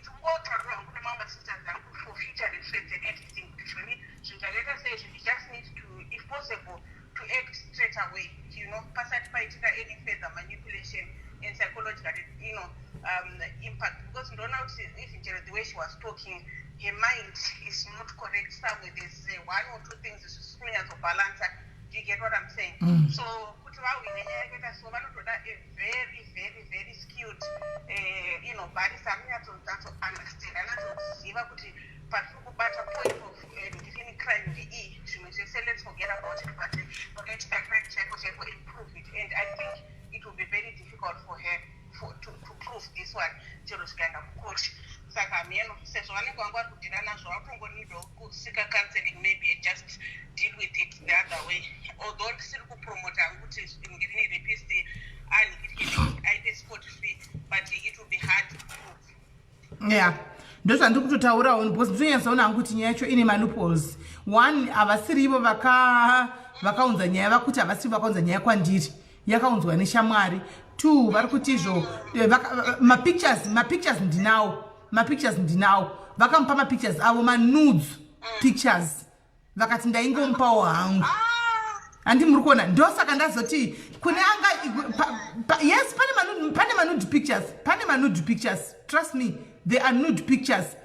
[SPEAKER 6] tingotaurira hangu nemamwe sisters angu for future reference and everything kuti zvoni zvinhu zvakaita sei, you just need to, if possible, to act straight away pasati paitika any further manipulation and psychological impact, because ndoona kuti even chero the way she was talking, her mind is not correct somewhere. There's one or two things zvisiri kunyatsobhalansa. Do you get what I'm saying? So kuti vahwine nyaya yakaita so, vanotoda a very, very, very skilled barrister anonyatso understand, anonyatsoziva kuti patiri kubata point of ndini crime ndei, zvimwe zvese let's forget about it, but pakaitika crime chaipo chaipo and prove it. And I think it will be very difficult for her to prove this one chero zvikaenda kucourt. Saka hameno, sezvo vanenge vanga vari kudeala nazvo, vatongoneedawo kuseeka counseling maybe and just deal with it the other way, although ndisiri kupromota hangu kuti ngirini rapist anhikirikiri aite scot free, but it will be hard to prove.
[SPEAKER 4] Yeah, ndozvandiri kutotaurawo because ndinonyatsoona hangu kuti nyaya yacho ine maloopholes. One, havasiri ivo vakaunza nyaya, vakuti havasiri vakaunza nyaya kwandiri, yakaunzwa neshamwari. Two, vari kuti izvo mapictures ndinawo, mapictures ndinawo. Vakamupa mapictures avo, manudes pictures, vakati ndaingomupawo hangu, handi muri kuona? Ndosaka ndazoti kune anga yes, pane manude pictures, pane manude pictures, trust me, there are nude pictures.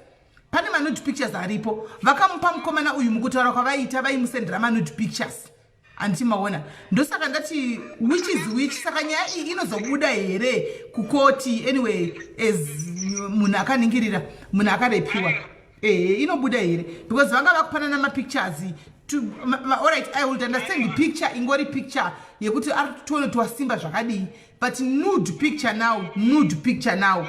[SPEAKER 4] Pane manude pictures aripo. Vakamupa mukomana uyu mukutaura kwavaiita vaimusendera manude pictures. Handiti maona. Ndosaka ndati which is which. Saka nyaya iyi inozobuda here kukoti anyway as munhu akaningirira munhu akarepiwa. Ehe inobuda here because vanga vakupanana mapictures to alright I would understand the picture ingori picture yekuti ari tione kuti wasimba zvakadii but nude picture now nude picture now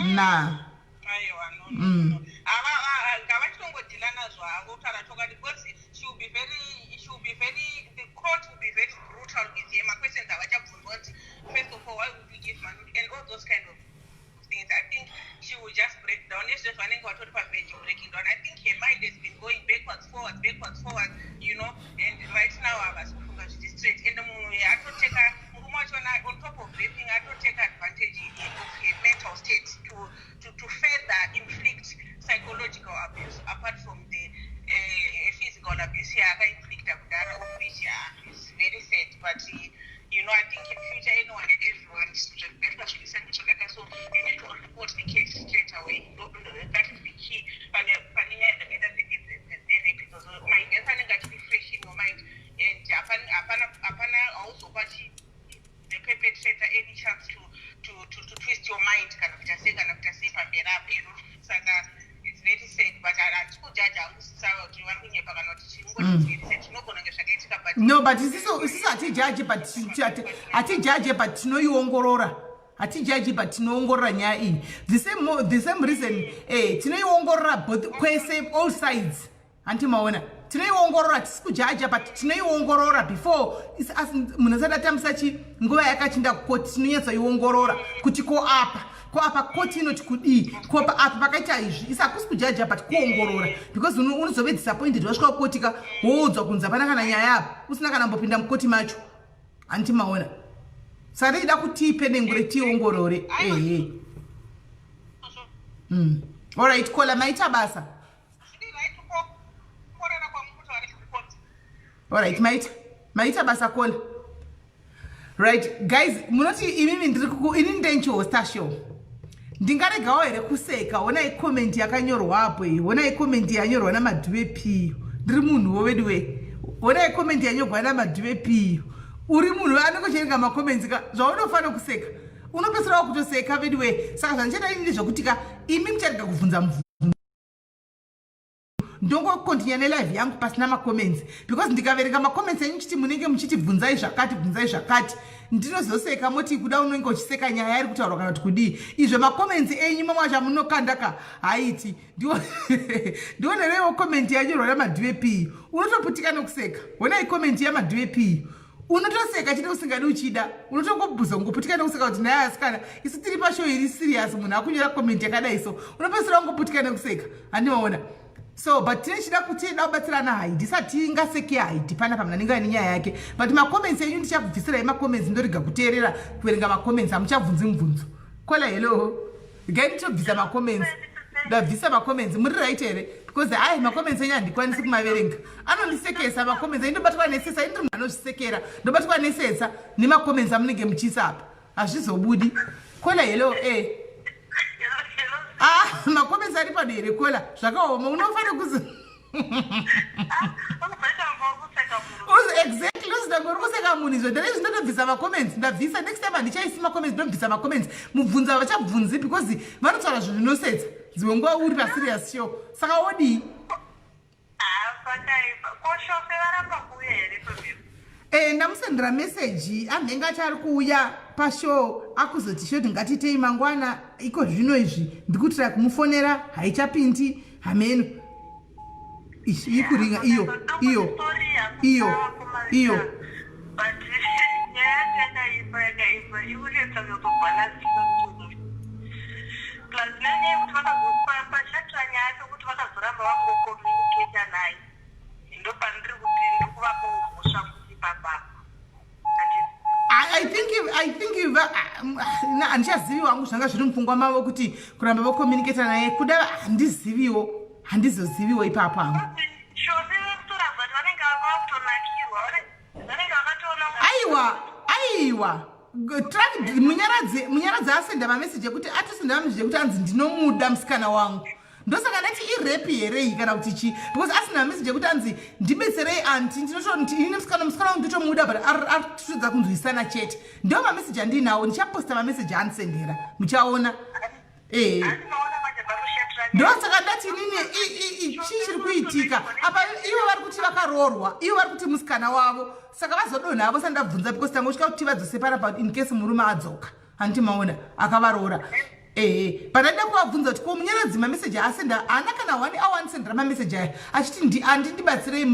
[SPEAKER 4] na
[SPEAKER 6] aiwa no no no ava ngavachitongodhila nazvo havo kutaura chokwadi because she will be very she will be very the court will be very brutal with her maquestions avachabvunzwa kuti first of all why would you give money and all those kind of things i think she will just break down nezvezvo vanenge vatori paverge of breaking down i think her mind has been going backwards forwards backwards forwards you know and right now havasi kufunga zviri straight and munhu atoteka murume wachona on top of raping atoteka advantage of her mental state to, to, to further inflict psychological abuse apart from the physical abuse yaakainflicta kudhara of which is very sad but you know i think in future anyone and everyone zvakaitwa zvirisani zvakaita so you need to report the case straight away that is the key pane pane nyaya dzakaita dzerape idzodzo maevents anenge achiri fresh in your mind and hapana hapana hapana hauzopa chi the perpetrator any chance to, to, to, to twist your mind kana kuita sei kana kuita sei pamberi apo you know saka it's very sad but handisi kujaja hangu sisava kuti vari kunyepa kana kuti chingoti it's very sad zvinogona kunge zvakaitika but
[SPEAKER 4] no but isisu isisu hatijaji but hatijaji but tinoiongorora hatijaji but tinoongorora nyaya iyi the same, the same reason eh, tinoiongorora both kwese all sides hanti maona tinoiongorora tisi kujaja but tinoiongorora before munhu asati atambisa chi nguva yakachinda kukoti tinonyatsoiongorora kuti ko apa ko apa koti inoti kudii ko apa pakaita izvi isi hakusi kujaja but kuongorora because unozove disappointed wasvika kukoti ka woudzwa kunzi hapana kana nyaya apa usina kana mbopinda mukoti macho hanti maona saka tichida kuti tiipenengure tiongorore ehe Alright kola maita basa. Alright maita maita basa kola. Right guys munoti imimi ndiri kuku ini ndenchihosta show ndingaregawo here kuseka honai comment yakanyorwa apo iyi honai comment yanyorwa namadhuve piyo ndiri munhuwo vedu we honai comment yanyorwa namadhuve piyo uri munhu anongocherenga macomments ka zvaunofanira kuseka unopedzisira wakutoseka vedu we saka zvandichaita ini ndezvekuti ka imi mucharega kubvunza mubvunzo ndongokontinya nelive yangu pasina macomments because ndikaverenga macomments enyu chiti munenge muchiti bvunzai zvakati bvunzai zvakati ndinozoseka moti kuda unenge uchiseka nyaya iri kutaurwa kana kuti kudii izvo macomments enyu mamwe acho amunokanda ka haiti ndionereiwo comment yanyorwa namadhuve p unotoputika nokuseka honai comment yamadhuve p unotoseka chete usingadi uchida unotongobhuza kungoputika nekuseka kuti naye asikana isu tiri pashow iri serious munhu akunyora comment yakadai so unopedzisira ungoputika nekuseka handimaona so but tinechida kuti tida kubatsirana haidi isati ingaseke haidi pana pamunhu anenge aine nyaya yake but macomments enyu ndichabvisirai macomments ndorega kuteerera kuverenga macomments hamuchabvunzi mubvunzo kola hello gai nditobvisa macomments ndabvisa macomments muri right here because hai macomments enyu handikwanisi kumaverenga anondisekesa macomments enyu ndobatwa nesetsa ini ndiri munhu anozvisekera ndobatwa nesetsa nemacomments amunenge muchiisa apa hazvizobudi kola hello e ah macomments ari pano here kola zvakaoma unofanira kuzi exactly uzinange uri kuseka munhu izvo ndare izvi ndotobvisa macomments ndabvisa next time handichaisi macomments ndobvisa macomments mubvunza vachabvunzi because vanotaura zvinhu zvinosetsa dzimwe nguva uri paserious show saka wodii e ndamusendera meseji anenge ati ari kuuya pashow akuzoti shoti ngatiitei mangwana iko zvino izvi ndikutira kumufonera haichapindi hameno ikuringa iyo iyo iyo iyo
[SPEAKER 6] plus nenyaya yekuti vakazopashatira nyaya pekuti vakazoramba vangocommunicata naye ndopandiri kuti ndikuvapawo mhosva kuti papapo
[SPEAKER 4] I think handichaziviwo hangu zvanga zviri mupfungwa mavo kuti kuramba vocommunicata naye kuda handiziviwo handizoziviwo ipapo hangu aiwa aiwa. Truck munyaradzi munyaradzi asenda mameseji ekuti atosenda mameseji ekuti anzi ndinomuda musikana wangu ndosaka ndati irepi here iyi kana kuti chii because asina mameseji ekuti anzi ndibetserei anti ndinotonti ini musikana musikana wangu ndotomuda but arikutodza kunzwisana chete ndo mameseji andiinawo ndichaposta mameseji andisendera muchaona Eh. Ndosaka ndati inini chii chiri kuitika apa ivo vari kuti vakaroorwa ivo vari kuti musikana wavo saka vazodonha avo sandabvunza because tangosvika kuti vadzose panapa in case murume adzoka handiti maona akavaroora ehe but andida kuvabvunza kuti ko munyaradzi mameseji aasenda haana kana one hour andisendera mameseji aya achiti andindibatsirei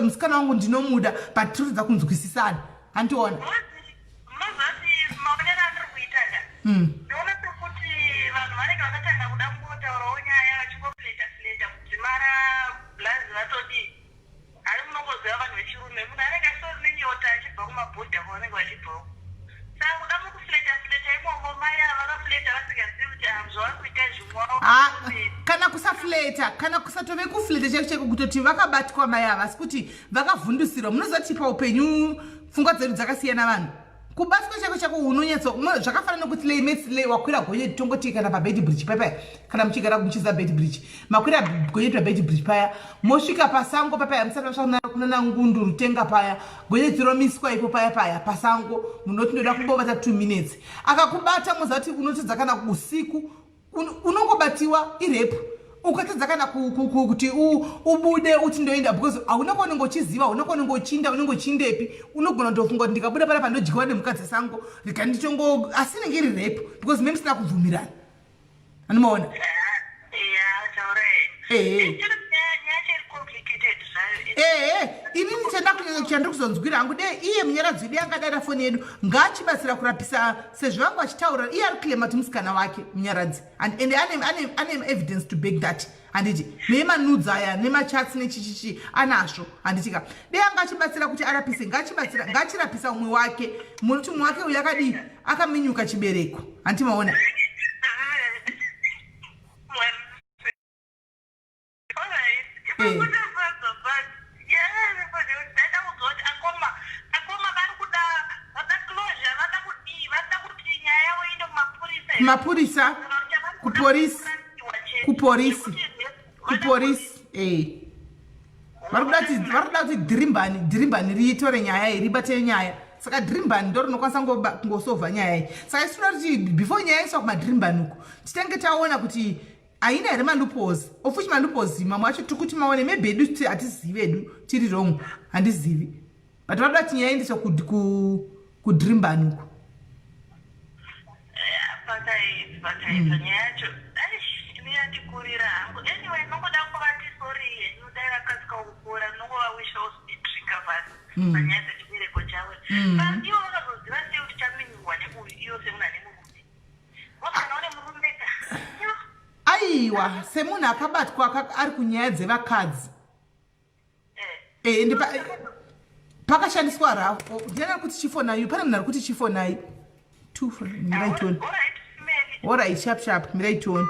[SPEAKER 4] musikana wangu ndinomuda but tirikutadza kunzwisisana handiona
[SPEAKER 6] Munozoti maonero andiri kuita ka ndoona sekuti vanhu vanenge vakatanga kuda kungotaurawo nyaya vachingofleta fleta kudzimara blaz vatodii hari munongoziva vanhu vechirume munhu anenge achitori nenyota achibva kumabhodha kwavanenge vachibva uko saka kuda mukufleta fleta imomo mai ava vakafleta vasingazivi kuti ah, zvavari kuita izvi
[SPEAKER 4] ah, kana kusafleta kana kusatove kufleta chaiko chaiko kutoti vakabatwa mai ava asi kuti vakavhundusirwa munoziva kuti paupenyu pfungwa dzedu dzakasiyana vanhu kubatwa chako chako unonyatso zvakafanana nekuti lay mates lay wakwira gonyeti tongoti kana pabed bridge paya kana muchigara muchiza bed bridge makwira gonyeti pabed bridge paya mosvika pasango papaya musati masvika kunana ngundu rutenga paya gonyeti romiswa ipo paya paya pasango munoti ndoda kumbobata two minutes akakubata moziva kuti unotadza kana usiku unongobatiwa irepu ukatadza kana kuti ubude uti ndoenda because hauna kwaunenge uchiziva hauna kwaunenge uchiinda unenge uchiindepi unogona kutofunga kuti ndikabuda pana pandodyiwa nemhuka dzesango rega nditongo asi inenge iri repu because me musina kubvumirana anomaona ehe ehe inini chanda kunyanya chandiri kuzonzwira hangu dee iye munyaradzi wedu angadara foni yedu ngaachibatsira kurapisa sezvo vangu vachitaura iye ari claima kuti musikana wake munyaradzi and ende ane, ane, ane evidence to back that handiti nemanudes aya nemachats nechichichi anazvo handiti ka dei anga achibatsira kuti arapise ngaachibatsira ngaachirapisa umwe wake munoti umwe wake uyu akadii akaminyuka chibereko handiti maona mapurisa kuporisi kuporisi kuporisi eh vari kuda kuti vari kuda kuti dhirimbani dhirimbani riitore nyaya iyi ribate nyaya saka dhirimbani ndo rinokwanisa kungosovha nyaya iyi saka isu tinoda kuti before nyaya iswa kumadhirimbani uku titange taona kuti haina here maloopholes of which maloopholes mamwe acho tiri kuti maone maybe edu hatizivi edu tiri wrong handizivi but vanoda kuti nyaya iendeswa kudrimbani uku
[SPEAKER 6] pakaipa nyaya yacho yandikurira hangu anyway nongoda kuvati sorry henyu dai vakasika kukura nongovawishawo speed recovery mm. panyaya dzechibereko chavo mm. ivo vakazoziva sei kuti chaminyurwa neuyu iyo semunhu ane murume
[SPEAKER 4] Aiwa, semunhu akabatwa ari kunyaya dzevakadzi eh, ende pakashandiswa rafu ndiani ari kuti chifonai pane munhu ari kuti chifonai mirai tione orit sharp sharp mirai tione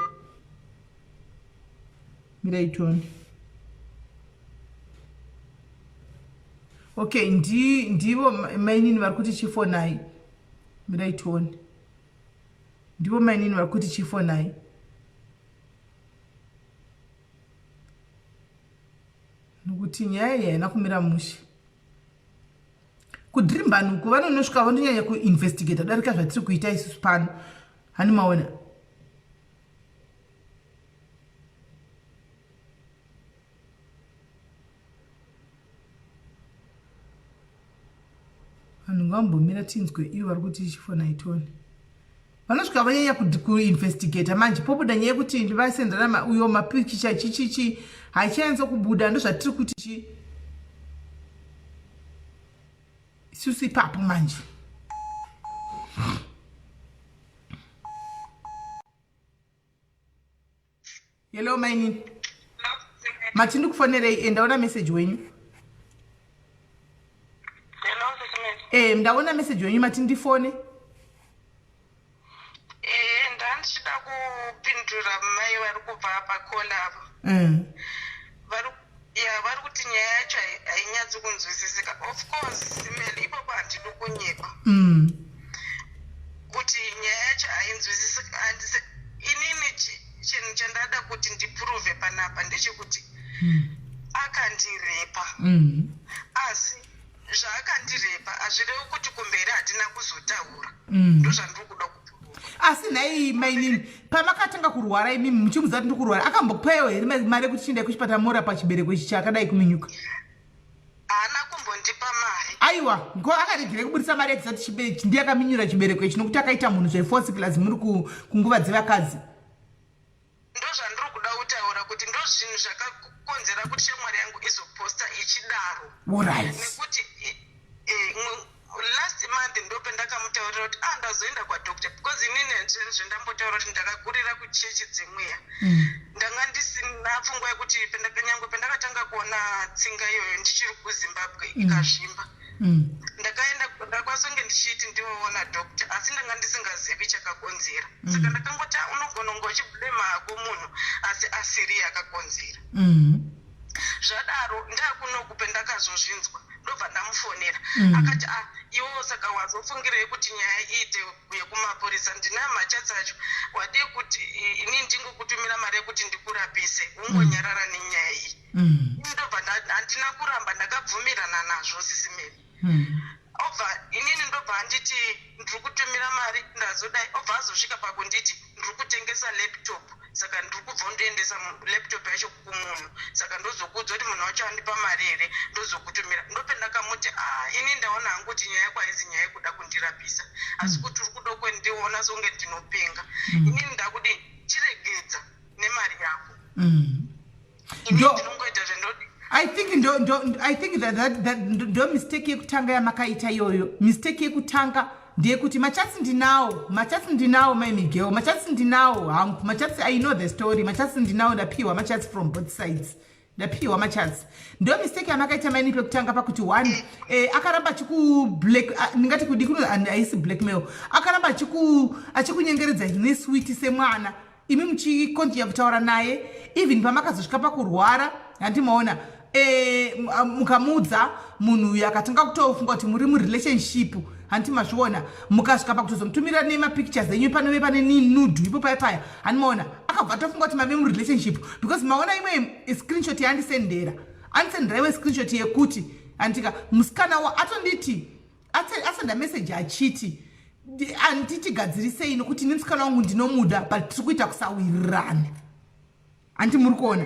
[SPEAKER 4] mirai tione okay ndivo mainini vari kuti chifonai mirai tione Ndivo mainini vari kuti chifonai. Nokuti nyaya iyi haina kumira mushe. Kudrimbani uku vanonosvika vandonyanya kuinvestigata kudarika zvatiri kuita isusu pano. Hani maona. Vanhu ngavambomira tinzwe ivo vari kuti chifona itone. Vanosvika vanyanya kuinvestigata manje pobuda nyaya yekuti ndivasenderana uyo mapikicha chichichi haichanyatso kubuda ndozvatiri kuti chi isusu ipapo manje. Hello mainini. Mati ndikufonerei eh, ndaona message wenyu.
[SPEAKER 6] Hello Sismith.
[SPEAKER 4] Eh ndaona message wenyu mati ndifone.
[SPEAKER 6] Eh ndandichida kupindura mai vari kubva pakola ava. Vari ya vari kuti nyaya yacho hainyatsi kunzwisisika. Of course Simeli ipapo handidi kunyepa. ndiprove panapa ndechekuti akandirepa. Asi zvaakandirepa hazvirevi kuti kumberi hatina kuzotaura. Ndozvandiri kuda kuprova.
[SPEAKER 4] Asi nhai mainini, pamakatanga kurwara imimi muchimuziva kuti ndikurwara, akambokupaiwo here mari yekuti chiendai kuchipatara mora pachibereko ichi chakadai kuminyuka?
[SPEAKER 6] Haana kumbondipa mari.
[SPEAKER 4] Aiwa, ngo akaregere kuburitsa mari yekuzati ndiye akaminyura chibereko ichi, nokuti akaita munhu zveforce plus muri kunguva dzevakadzi.
[SPEAKER 6] Ndozvandiri kuda kutaura kuti ndozvinhu zvakakonzera kuti shamwari yangu izoposta ichidaro. Nekuti last month ndopendakamutaurira kuti ah, ndazoenda kwadoctor, because inini zvendambotaura kuti ndakakurira kuchechi dzemweya. Ndanga ndisina pfungwa yekuti nyangwe pendakatanga kuona tsinga iyoyo ndichiri kuZimbabwe ikazvimba, ndakaenda ndakwanisa kunge ndichiti ndioona doctor, asi ndanga ndisingazivi chakakonzera. Saka ndakangoti, "Ah, unogona kunge uchiblema hako munhu, asi asiri akakonzera." Zvadaro, ndakunoku pendakazozvinzwa, ndobva ndamufonera. Akati, "Ah, iwewo saka wazofungirei kuti nyaya iite yekumapurisa? Ndinayo machats acho. Wadii kuti ini ndingokutumira mari yekuti ndikurapise, ungonyarara nenyaya iyi?" Ndobva handina kuramba, ndakabvumirana nazvo, Sisi Mary. Obva inini ndobva anditi ndiri kutumira mari, ndazodai, obva azosvika pakunditi ndiri kutengesa laptop, saka ndiri kubva ndoendesa laptop yacho kumunhu, saka ndozokuudza kuti munhu wacho andipa mari here, ndozokutumira. Ndopendakamuti, "Ah, ini ndaona hangu kuti nyaya yako haizi nyaya yekuda kundirapisa, asi kuti uri kuda kwendiona songe ndinopenga. Inini ndakudi chiregedza nemari yako." Ini ndinongoita zvendodi.
[SPEAKER 4] I think ndo I think that ndo mistake yekutanga yamakaita iyoyo. Mistake yekutanga ndeyekuti machats ndinawo, machats ndinawo, mai Miguel, machats ndinawo hangu, machats. I know the story. Machats ndinawo, ndapiwa machats from both sides, ndapiwa machats. Ndo mistake yamakaita maini pekutanga, pakuti one, akaramba achiku black, ndingati kudi kuno haisi blackmail, akaramba achikunyengeredza neswiti semwana, imi muchikontinya kutaura naye even pamakazosvika pakurwara. Handimaona mukamuudza munhu uyu, akatanga kutofunga kuti muri murelationship. Handiti mazviona? Mukasvika pakutozomutumira nemapictures enyu, panove pane nude ipo paya paya. Handimaona? Akabva atofunga kuti mave murelationship, because maona imwe screenshot yaandisendera, andisendera imwe screenshot yekuti andika musikana wa atonditi asenda message achiti, "Handitigadzirisei nokuti nemusikana wangu ndinomuda, but tiri kuita kusawirirana." Handi muri kuona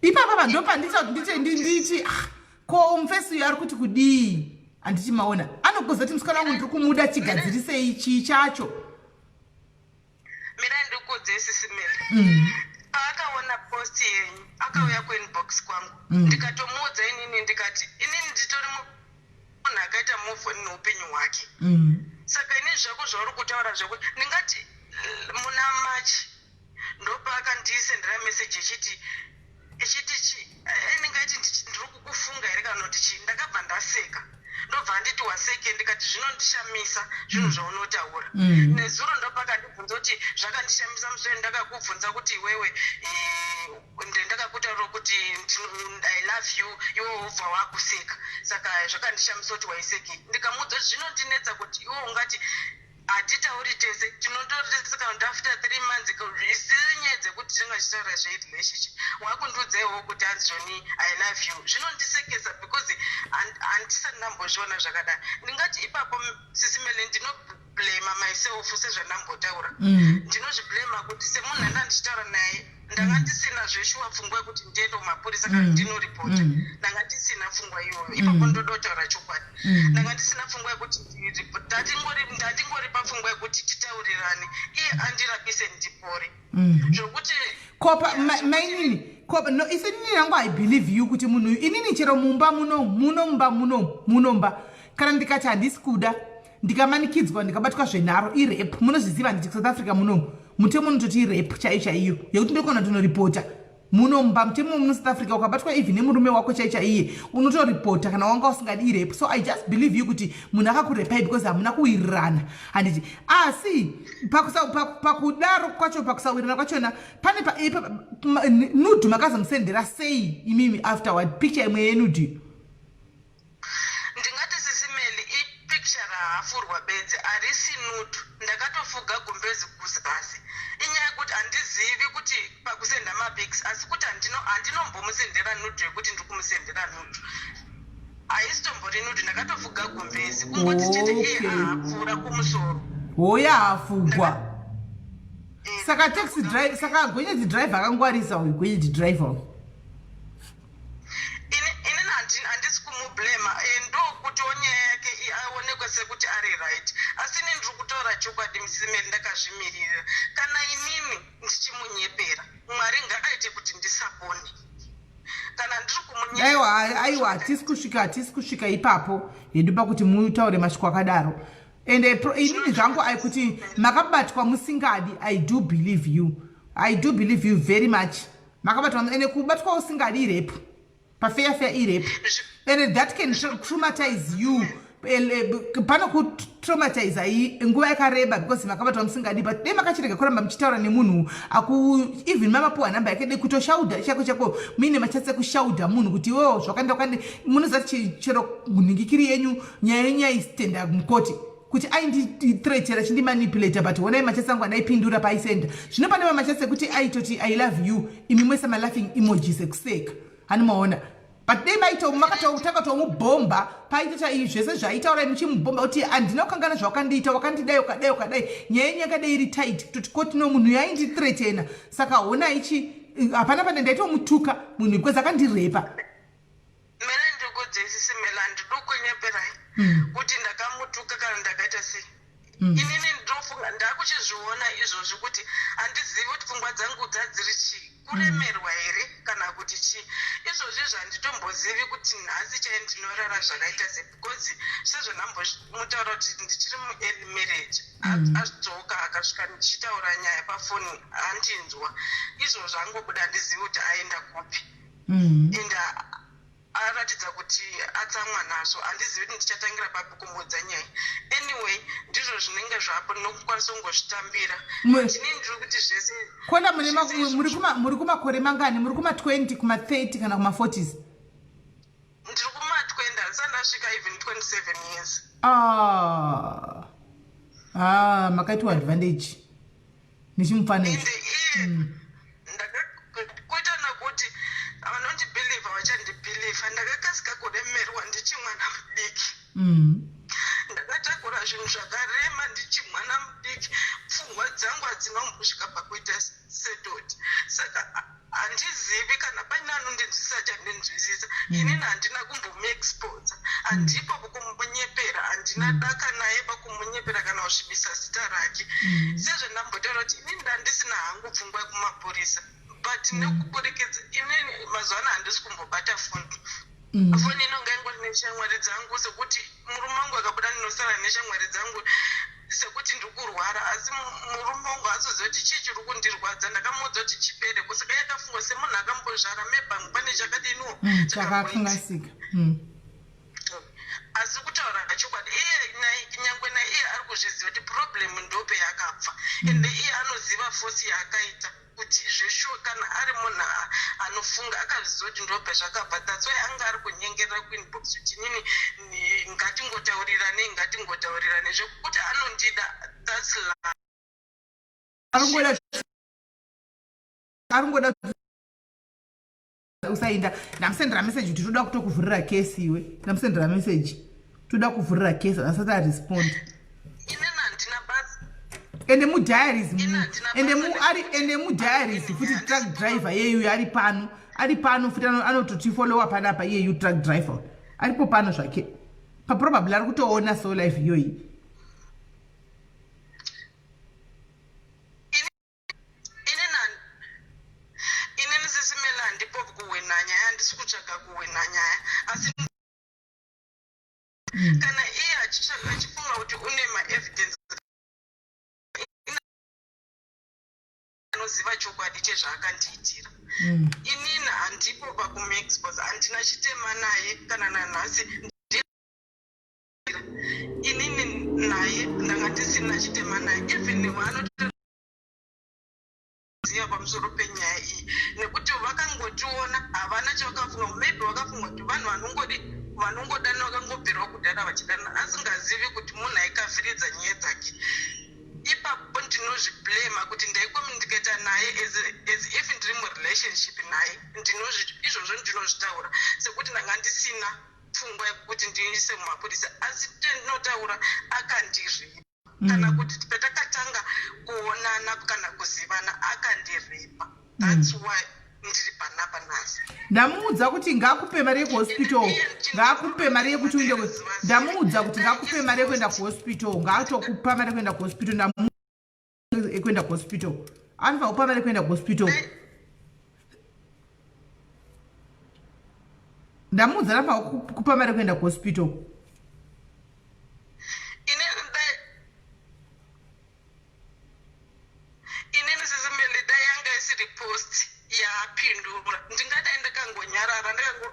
[SPEAKER 4] ipapa? Vandopandita kuti nditi, "Ah, ko mufesi uyu ari kuti kudii?" Handiti maona? Anokuza kuti musikana wangu ndiri kumuda, chigadzirisei. Chii chacho?
[SPEAKER 6] Mirai ndikuudze, Sisi Mary. Paakaona post yenyu, akauya kuinbox kwangu. Ndikatomuudza inini, ndikati inini nditori munhu akaita move on neupenyu hwake. Saka ini zvako zvauri kutaura zvekuti ndingati muna March ndopaakandisendera message echiti chi ndingaiti ndiri kukufunga here kana kuti chii. Ndakabva ndaseka, ndobva anditi, "Waseke?" Ndikati, "Zvinondishamisa zvinhu zvaunotaura." Nezuro ndopakandibvunza kuti zvakandishamisa musoro, ndakakubvunza kuti iwewe ndakakutaurira kuti I love you, iwe wobva wakuseka, saka zvakandishamisa kuti waisekei. Ndikamuudza kuti zvinondinetsa kuti iwe ungati hatitauri tese, tinotorisika kuti after 3 months isiri nyaya dzekuti tinenge tichitaura zverelationship, wakundiudzaiwo kuti hanzi zvoni I love you. Zvinondisekesa because handisati ndambozviona zvakadai. Ndingati ipapo, Sisi Mele, ndinoblema myself sezvandambotaura. Ndinozviblema kuti semunhu anda ndichitaura naye, ndanga ndisina zveshuwa pfungwa yekuti ndiende kumapurisa kana ndinoripota. Ndanga ndisina pfungwa iyoyo ipapo. Ndoda kutaura chokwadi, ndanga ndisina pfungwa yekuti ndandingori pafungwa yekuti titaurirane, iye andirapise ndipore, zvokuti
[SPEAKER 4] Kopa mainini, kopa no isi inini yangu, I believe you kuti munhu uyu, inini chero mumba muno, munomba muno, munomba, kana ndikati handisi kuda, ndikamanikidzwa, ndikabatwa zvenharo, irape. Munozviziva nditi South Africa munomu mutemo unototi irape chaiyo chaiyo, yekuti ndokona tonoripota munomba. Mutemo muno South Africa, ukabatwa even nemurume wako chai chaiye, unotoripota kana wanga usingadi, irape. So I just believe you kuti munhu akakurepai because hamuna kuwirirana, handiti? Asi pakudaro kwacho, pakusawirirana kwachona, pane nude makazomusendera sei imimi afterward, picture imwe yenude?
[SPEAKER 6] Ndingati, Sisi Meli, ipicture rahafurwa bedzi, harisi nude. Ndakatofuga gumbezi kuzasi. Inyaya yekuti Handizivi kuti pakusenda mapics, asi kuti handinombomusendera nude yekuti ndiri kumusendera nude. Haisitombori nude, ndakatofuga gumbezi, kungoti chete iye ahapfuura kumusoro.
[SPEAKER 4] Hoya hafugwa. Saka taxi drive, saka gonyeti driver akangwarisa uyu, gonyeti driver uyu.
[SPEAKER 6] Inini handisi kumublema, ndokutiwo nyaya yake aonekwe sekuti ari right, asi ini ndiri kutaura chokwadi, musimeri, ndakazvimirira. Kana inini ndichimunyepera, Mwari ngaaite kuti ndisapone kana ndiri kumunyepera.
[SPEAKER 4] Aiwa, aiwa, hatisi kusvika ipapo hedu pakuti mutaure mashoko akadaro. Ende inini zvangu ai kuti makabatwa musingadi, I do believe you, I do believe you very much. Makabatwa, ende kubatwa usingadi irape, pafair fair irape, and that can traumatize you. Pano kutraumatize ai nguva yakareba because makabatwa musingadi. But dai makachirega kuramba muchitaura nemunhu aku, even mamapuwa nhamba yake, dai kutoshaudha chako chako muine machats ekushaudha munhu kuti iwewo zvakaenda kwandi. Munoziva kuti chero nhingikiri yenyu, nyaya yenyu yaistenda mukoti kuti aindithreatera, achindimanipulata, but honai machats angu andaipindura paaisenda. Zvino pane mamachats ekuti aitoti, "I love you," imi mwese malaughing emojis ekuseka, hani maona? But dai maito makatotanga tomubhomba paitota zvese zvaitaura, muchimubhomba kuti handina kukangana zvawakandiita, wakandidai, ukadai, ukadai, nyaya yenyu yakadai iri tight, kutoti koti no, munhu yaindithreatena, saka hona ichi hapana pane ndaitomutuka munhu because akandirepa.
[SPEAKER 6] Mene ndikudzesisi mela, handidi kunyeperai kuti ndakamutuka kana ndakaita sei. Inini ndinofunga ndakuchizviona izvozvi kuti handizivi kuti pfungwa dzangu dzadziri chii, kuremerwa here kana kuti chii. Izvozvi zvanditombozivi kuti nhasi chai ndinorara zvakaita sei, because sezvandambomutaura kuti ndichiri muearly marriage. Adzoka akasvika ndichitaura nyaya pafoni, handinzwa. Izvozvo angobuda, handizivi kuti aenda kupi. And aratidza kuti atsamwa nazvo. Handizivi kuti ndichatangira papi kumuudza nyaya. Anyway, ndizvo zvinenge zvapo, ndinokwanisa kungozvitambira. Ndini ndiri kuti zvese
[SPEAKER 4] Kona muri kumakore mangani? Muri kuma20, kuma30 kana kuma40s?
[SPEAKER 6] Ndiri kuma20, handisati ndasvika even 27 years.
[SPEAKER 4] Ah. Ah, makaitwa advantage nechimufananidzo.
[SPEAKER 6] Ende iye kuita nekuti vanondibhilivha vachandibhilivha, ndakakasika kuremerwa ndichi mwana mudiki. Ndakatakura zvinhu zvakarema ndichi mwana mudiki. Pfungwa dzangu hadzinombosvika pakuita setoti, saka handizivi kana paine anondinzwisisa achandinzwisisa. Inini handina kumbomuexposa, handipo kumunyepera, handina daka naye pakumunyepera kana kusvibisa zita rake. Sezvandambotaura kuti inini ndandisina hangu pfungwa yekumapurisa, but nekuburikidza inini mazuva ano handisi kumbobata foni. Foni inonga ingori neshamwari dzangu, sekuti murume wangu akabuda, ndinosara neshamwari dzangu sekuti ndiri kurwara, asi murume wangu azoziva kuti chii chiri kundirwadza. Ndakamuudza kuti chipere, kusaka yakafungwa semunhu akambozvara, maybe pane chakadiniwo.
[SPEAKER 4] Chakakanganisika.
[SPEAKER 6] Asi kutaura chokwadi, iye nyangwe naiye ari kuzviziva kuti problem ndope yakabva, ende iye anoziva force yaakaita kuti zveshuwa kana ari munhu anofunga akazviziva kuti ndobva zvakabva. That's why anga ari kunyengerera kuinbox kuti inini ngatingotaurirane, ngatingotaurirane, zvekuti anondida, that's love.
[SPEAKER 4] Aringoda usainda. Ndamusendera message kuti toda kutokuvhurira kesi iwe. Ndamusendera message, toda kuvhurira kesi, asati arespond.
[SPEAKER 6] Inini handina basa.
[SPEAKER 4] Ende mudiaries
[SPEAKER 6] Ini handina
[SPEAKER 4] ende
[SPEAKER 6] basa.
[SPEAKER 4] Ari ende mudiaries futi, truck driver iyeyu ari pano, ari pano futi, anototifollowa panapa iyeyu truck driver aripo pano zvake, paprobably ari kutoona so live iyoyi.
[SPEAKER 6] Inini sisimela handipo kuhwina nyaya, handisi kutsvaga kuhwina nyaya, asi kana iye achitsvaga, achifunga kuti une maevidence, anoziva chokwadi chezvaakandiitira. Inini handipo pakumuexpose, handina chitema naye kana nanhasi. Inini naye ndanga ndisina chitema naye, even vaanoziva pamusoro penyaya iyi, nekuti vakangotiona havana chavakafunga. Maybe vakafunga kuti vanhu vanongodi vanongodana, vakangobvirawo kudhara vachidana, asingazivi kuti munhu aikavhiridza nyaya dzake ipapo. ndinozviblama kuti ndaicommunicata naye as if ndiri murelationship naye. Izvozvo ndinozvitaura sekuti ndanga ndisina pfungwa yekuti ndiise mumapurisa, asi tinotaura akandirepa kana kuti patakatanga kuonana kana kuzivana akandirepa. That's why ndiri panapa nhasi.
[SPEAKER 4] Ndamuudza kuti ngakupe mari yekuhospital, ngakupe mari yekuti uende. Ndamuudza kuti ngakupe mari yekuenda kuhospital, ngaatokupa mari yekuenda kuhospital. Ndamu yekuenda kuhospital, anofanira kupa mari yekuenda kuhospital. Ndamuudza anofanira kupa mari yekuenda kuhospital.
[SPEAKER 6] Inini Sis Melly, dai yanga isiri post yaapindura, ndingadai ndakangonyarara ndakango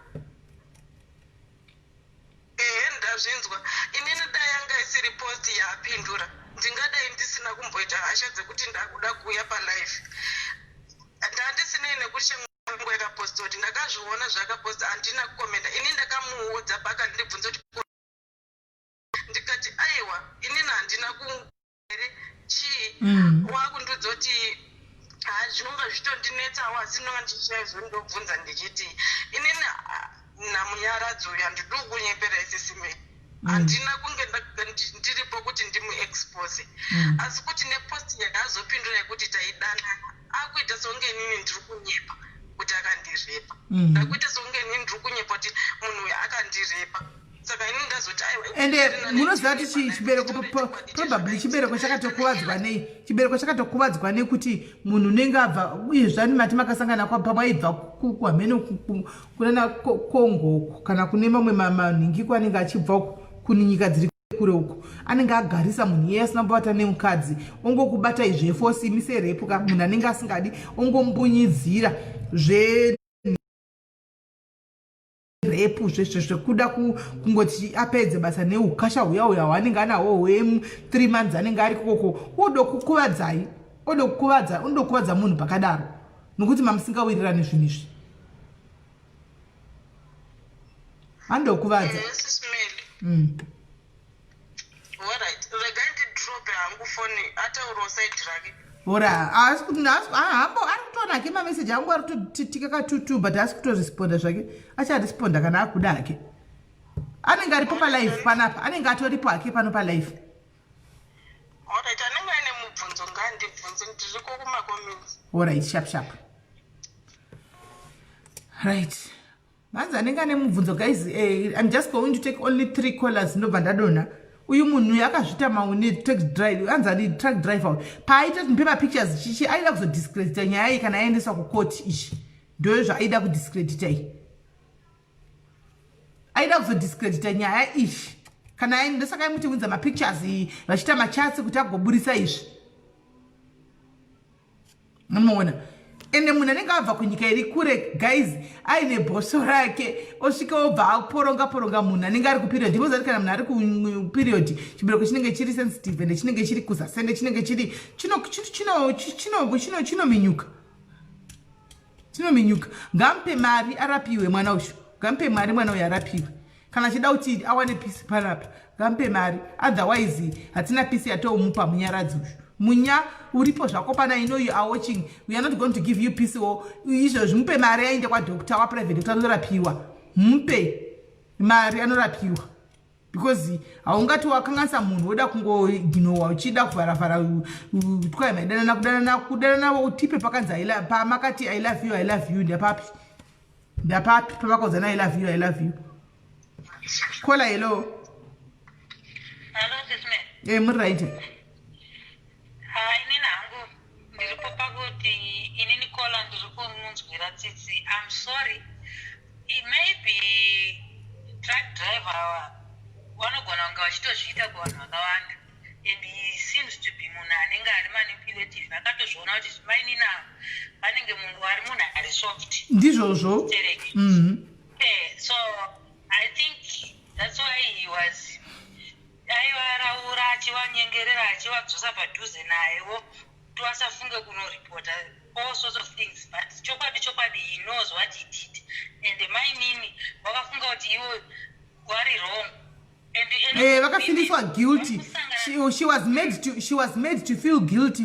[SPEAKER 6] ehe, ndazvinzwa. Inini dai yanga isiri post yaapindura, ndingadai ndisina kumboita hasha dzekuti ndakuda kuuya palive. Ndandisinei nekuti shamwangu yakaposta kuti ndakazviona zvakaposta, handina kukomenda. Ini ndakamuudza paakandibvunza kuti, ndikati aiwa, inini handina ku here chii. Wakundiudza kuti ha, zvinonga zvichitondinetsawo, asi ndinonga ndichichaizondobvunza ndichiti inini namunyaradzi uyu handidi kunyepera Sis Melly, handina kunge ndiripo kuti ndimuexpose, asi kuti nepost yaazopindura yekuti taidanana, akuita sekunge inini ndiri kunyepa kuti akandirepa. Ndakuita sekunge inini ndiri kunyepa kuti munhu uyu akandirepa. Saka inini ndazoti aiwa.
[SPEAKER 4] Ende munoziva kuti chibereko, probably chibereko chakatokuvadzwa nei? Chibereko chakatokuvadzwa nekuti munhu unenge abva, uye zvani mati makasangana pamwe aibva kuhameno kunana Congo uko, kana kune mamwe manhingiko anenge achibva uko kune nyika dziri kure uko, anenge agarisa munhu iyeye asina kumbobata nemukadzi, ongokubata izveforce imi serape ka. Munhu anenge asingadi ongombunyidzira zve rape, zvekuda kungoti apedze basa neukasha huya huya hwaanenge anahwo hwe3 months anenge ari koko, odokukuvadzai, odokukuvadza, unodokuvadza munhu pakadaro nokuti mamusingawirirani zvinhu izvi, andokuvadza.
[SPEAKER 6] Sis Melly. Alright, regai ndidrope hangu foni, ataurawo side rake.
[SPEAKER 4] Ora hambo ari kutoona hake mameseji angu ari kutotika katutu, but haasi kutoresponda zvake. Acharesponda kana akuda hake. Anenge aripo palive panapa, anenge atoripo hake pano palive.
[SPEAKER 6] Alright, anenge aine mubvunzo ngaandibvunze, ndiriko kumacomments.
[SPEAKER 4] Alright, sharp sharp. Right, manzi anenge ane mubvunzo. Guys, I'm just going to take only three callers, ndobva ndadonha. Uyu munhu uyu akazvita maune taxi driver, anzi ani truck driver uyu, paaita kuti mupe mapictures chichi, aida kuzodiscredita nyaya iyi kana aendeswa kukoti. Ichi ndo zvaaida kudiscredita iyi, aida kuzodiscredita nyaya iyi kana ndosaka aimuti unza mapictures vachiita machats kuti agoburisa izvi. Munoona, ende munhu anenge abva kunyika iri kure, guys, aine bhoso rake, osvika obva aporonga poronga munhu anenge ari kuperiod. Ndimoziva kuti kana munhu ari kuperiod, chibereko chinenge chiri sensitive, ende chinenge chiri kuzasi, ende chinenge chiri chinominyuka, chinominyuka. Ngamupe mari arapiwe mwana uyu, ngamupe mari mwana uyu arapiwe. Kana achida kuti awane peace panapa, ngamupe mari, otherwise hatina peace yatomupa munyaradzi uyu. Munya uripo zvako pana, I know you are watching. We are not going to give you peace o izvozvi. Mupe mari aende kwadoctor, waprivate doctor, anorapiwa. Mupe mari anorapiwa, because haungati wakanganisa munhu woda kungoignowa uchida kuvharavhara twai maidanana kudanana kudanana. Utipe pakanzi pamakati "I love you, I love you." Ndapapi, ndapapi pamakaudzana "I love you, I love you"? Caller, hello.
[SPEAKER 7] Hello, Sis Melly.
[SPEAKER 4] E, muri right?
[SPEAKER 7] Ha, inini hangu ndiripo pakuti inini caller ndiri kumunzwira tsitsi. I'm sorry. Maybe truck driver vanogona kunge vachitozviita kuvanhu vakawanda, and he seems to be munhu anenge ari manipulative, akatozviona kuti mainini ava vanenge munhu ari munhu ari soft.
[SPEAKER 4] Ndizvozvo.
[SPEAKER 7] Tereki. So I think that's why he was aivaraura, achivanyengerera, achivadzosa padhuze nayewo kuti vasafunge kunoripota, all sorts of things. But chokwadi chokwadi, he knows what he did, and mainini vakafunga kuti ivo vari wrong.
[SPEAKER 4] Vakafeeliswa guilty. She, she was made to, she was made to feel guilty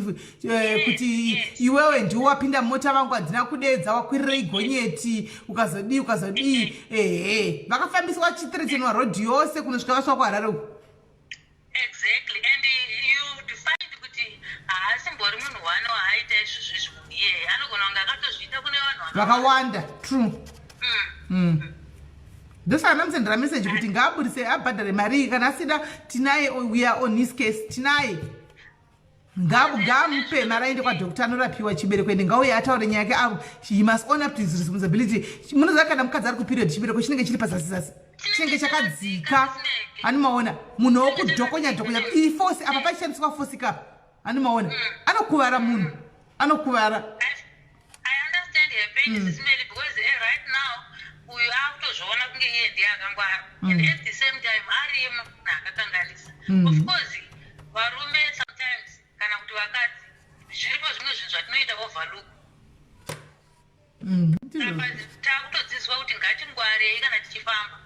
[SPEAKER 4] kuti iwewe ndiwo wapinda mota vangu hadzina kudeedza wakwirirei gonyeti ukazodii ukazodii ehe vakafambiswa vachithreatenwa road yose kunosvika vasvika kuharare uku.
[SPEAKER 7] Exactly, and you would find kuti haasimbori munhu one waaita izvozvo izvi. Munhu iyeye anogona kunge akatozviita kune vanhu
[SPEAKER 4] vakawanda. True. Ndosaka ndamusendera message kuti ngaaburise abhadhare mari iyi. Kana asida, tinaye, we are on his case, tinaye. Ngaamupe mari aende kwadoctor anorapiwa chibereko, ende ngauye ataure nyaya yake. Avo he must own up to his responsibility. Munoziva kana mukadzi ari kuperiod, chibereko chinenge chiri pazasi zasi, chinenge chakadzika. Anomaona munhu wokudhokonya dhokonya, iyi force apa paishandiswa force kapa. Anomaona anokuvara, munhu anokuvara.
[SPEAKER 7] I understand her pain, Sis Melly, because right now uyu akutozviona kunge iye ndiye akangwara and at the same time ariye munhu akakanganisa. Of course varume sometimes kana kuti vakadzi, zviripo zvimwe zvinhu zvatinoita overlook. Apa takutodzidziswa kuti ngatingwarei kana tichifamba.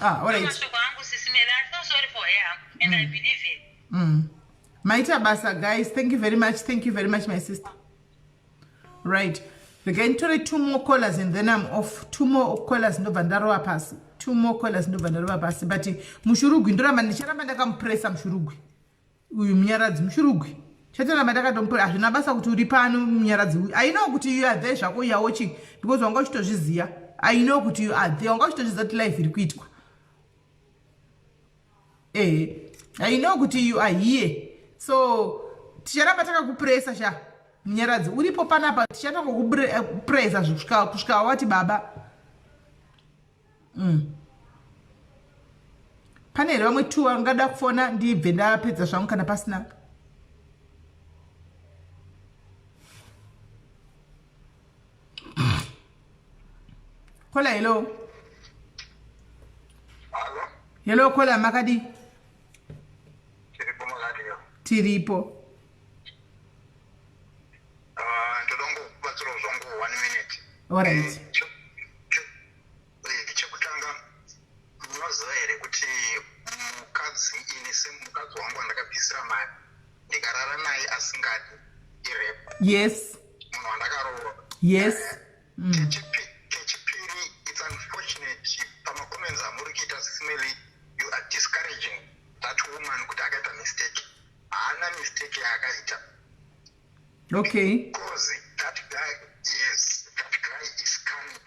[SPEAKER 4] Ah, alright.
[SPEAKER 7] Mashoko angu, Sis Melly. I feel sorry for her and I believe her.
[SPEAKER 4] Maita basa, guys. Thank you very much. Thank you very much, my sister. Right, regai nditore two more callers and then I'm off. Two more callers, ndobva ndarova pasi. Two more callers, ndobva ndarova pasi. But mushurugwi ndoramba, ndicharamba ndakamupresa mushurugwi uyu, Munyaradzi mushurugwi. Chatoramba ndakatomupura. Hazvina basa kuti uri pano, Munyaradzi uyu. I know kuti you are there zvako, you are watching, because wanga uchitozviziva. I know kuti you are there, wanga uchitozviziva kuti live iri kuitwa. Ehe, I know kuti you are here, so ticharamba takakupresa sha. Munyaradzi uripo panapa, tichatangokupresa kusvika wati baba. Pane here vamwe two vangada kufona ndibve ndapedza zvangu? Kana pasina, caller, hello.
[SPEAKER 8] Hello.
[SPEAKER 4] Hello caller, makadi?
[SPEAKER 8] Tiripo, makadiyo?
[SPEAKER 4] Tiripo.
[SPEAKER 8] Ndoda kungokubatsirawo zvangu one minute.
[SPEAKER 4] Alright.
[SPEAKER 8] Chekutanga, munoziva here kuti mukadzi, ini semukadzi wangu wandakabvisira mari ndikarara naye asingadi, irape?
[SPEAKER 4] Yes.
[SPEAKER 8] Munhu wandakaroora.
[SPEAKER 4] Yes.
[SPEAKER 8] Kechipiri, it's unfortunate pamacomments amuri kuita, Sis Melly, you are discouraging that woman kuti akaita mistake. Haana mistake yaakaita. Because that guy, yes, that guy is cunning,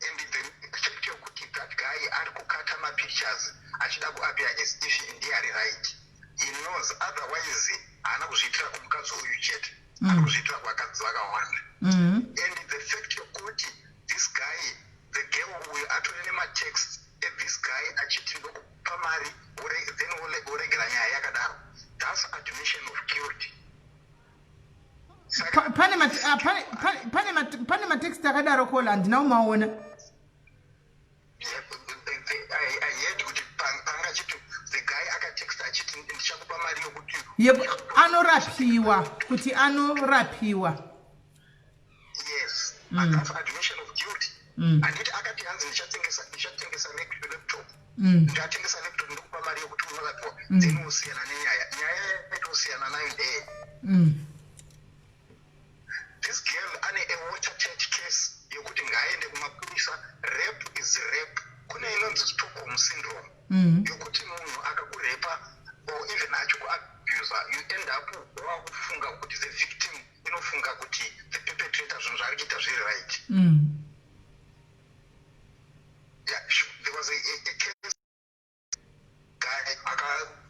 [SPEAKER 8] and the fact yokuti that guy ari kukata mapictures achida kuappear as if ndiye ari right, he knows otherwise haana kuzviitira kumukadzi uyu chete, ari kuzviitira kuvakadzi vakawanda. And the fact yokuti this guy, the girl uyu atori nematext ethis guy achiti ndokupa mari, then woregera nyaya yakadaro, that's admission of guilt. Saka
[SPEAKER 4] Pane matext akadaro, caller? Handina kumaona.
[SPEAKER 8] I heard kuti panga achiti the guy akatext achiti ndichakupa mari yokuti
[SPEAKER 4] Anorapiwa, kuti anorapiwa.
[SPEAKER 8] Yes. That's admission of guilt. Handiti akati hanzi ndichatengesa laptop, ndatengesa laptop ndokupa mari yokuti unorapiwa, then wosiyana nenyaya. Nyaya yaitosiyana nayo ndeye this girl ane a watertight case yekuti ngaaende kumapurisa. Rape is rape. Kune inonzi Stockholm syndrome yokuti munhu akakurepa or even achikuabusa, you end up wakufunga kuti the victim inofunga kuti the perpetrator zvinhu zvaari kuita zviri right. Yeah, there was a case, guy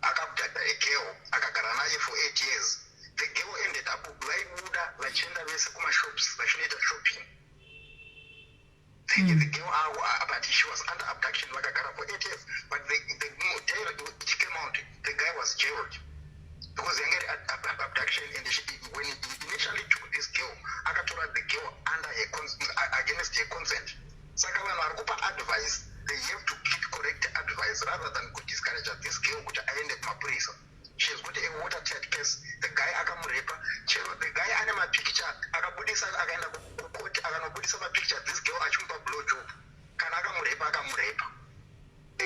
[SPEAKER 8] akabdata a girl, akagara naye for 8 years. The girl ended up vaibuda vachienda vese kumashops vachinoita shopping. The girl, but she was under abduction, vakagara for 8 years, but the day it came out, the guy was jailed because yanga iri abduction, and when he initially took this girl, akatora the girl under her against her consent. Saka vanhu vari kupa advice, they have to give correct advice rather than kudiscourage this girl kuti aende kumapurisa. She has got a watertight case. The guy akamurepa. Chero the guy ane mapicture akabudisa, akaenda kukoti akanobudisa mapicture this girl achimupa blow job. Kana akamurepa, akamurepa. The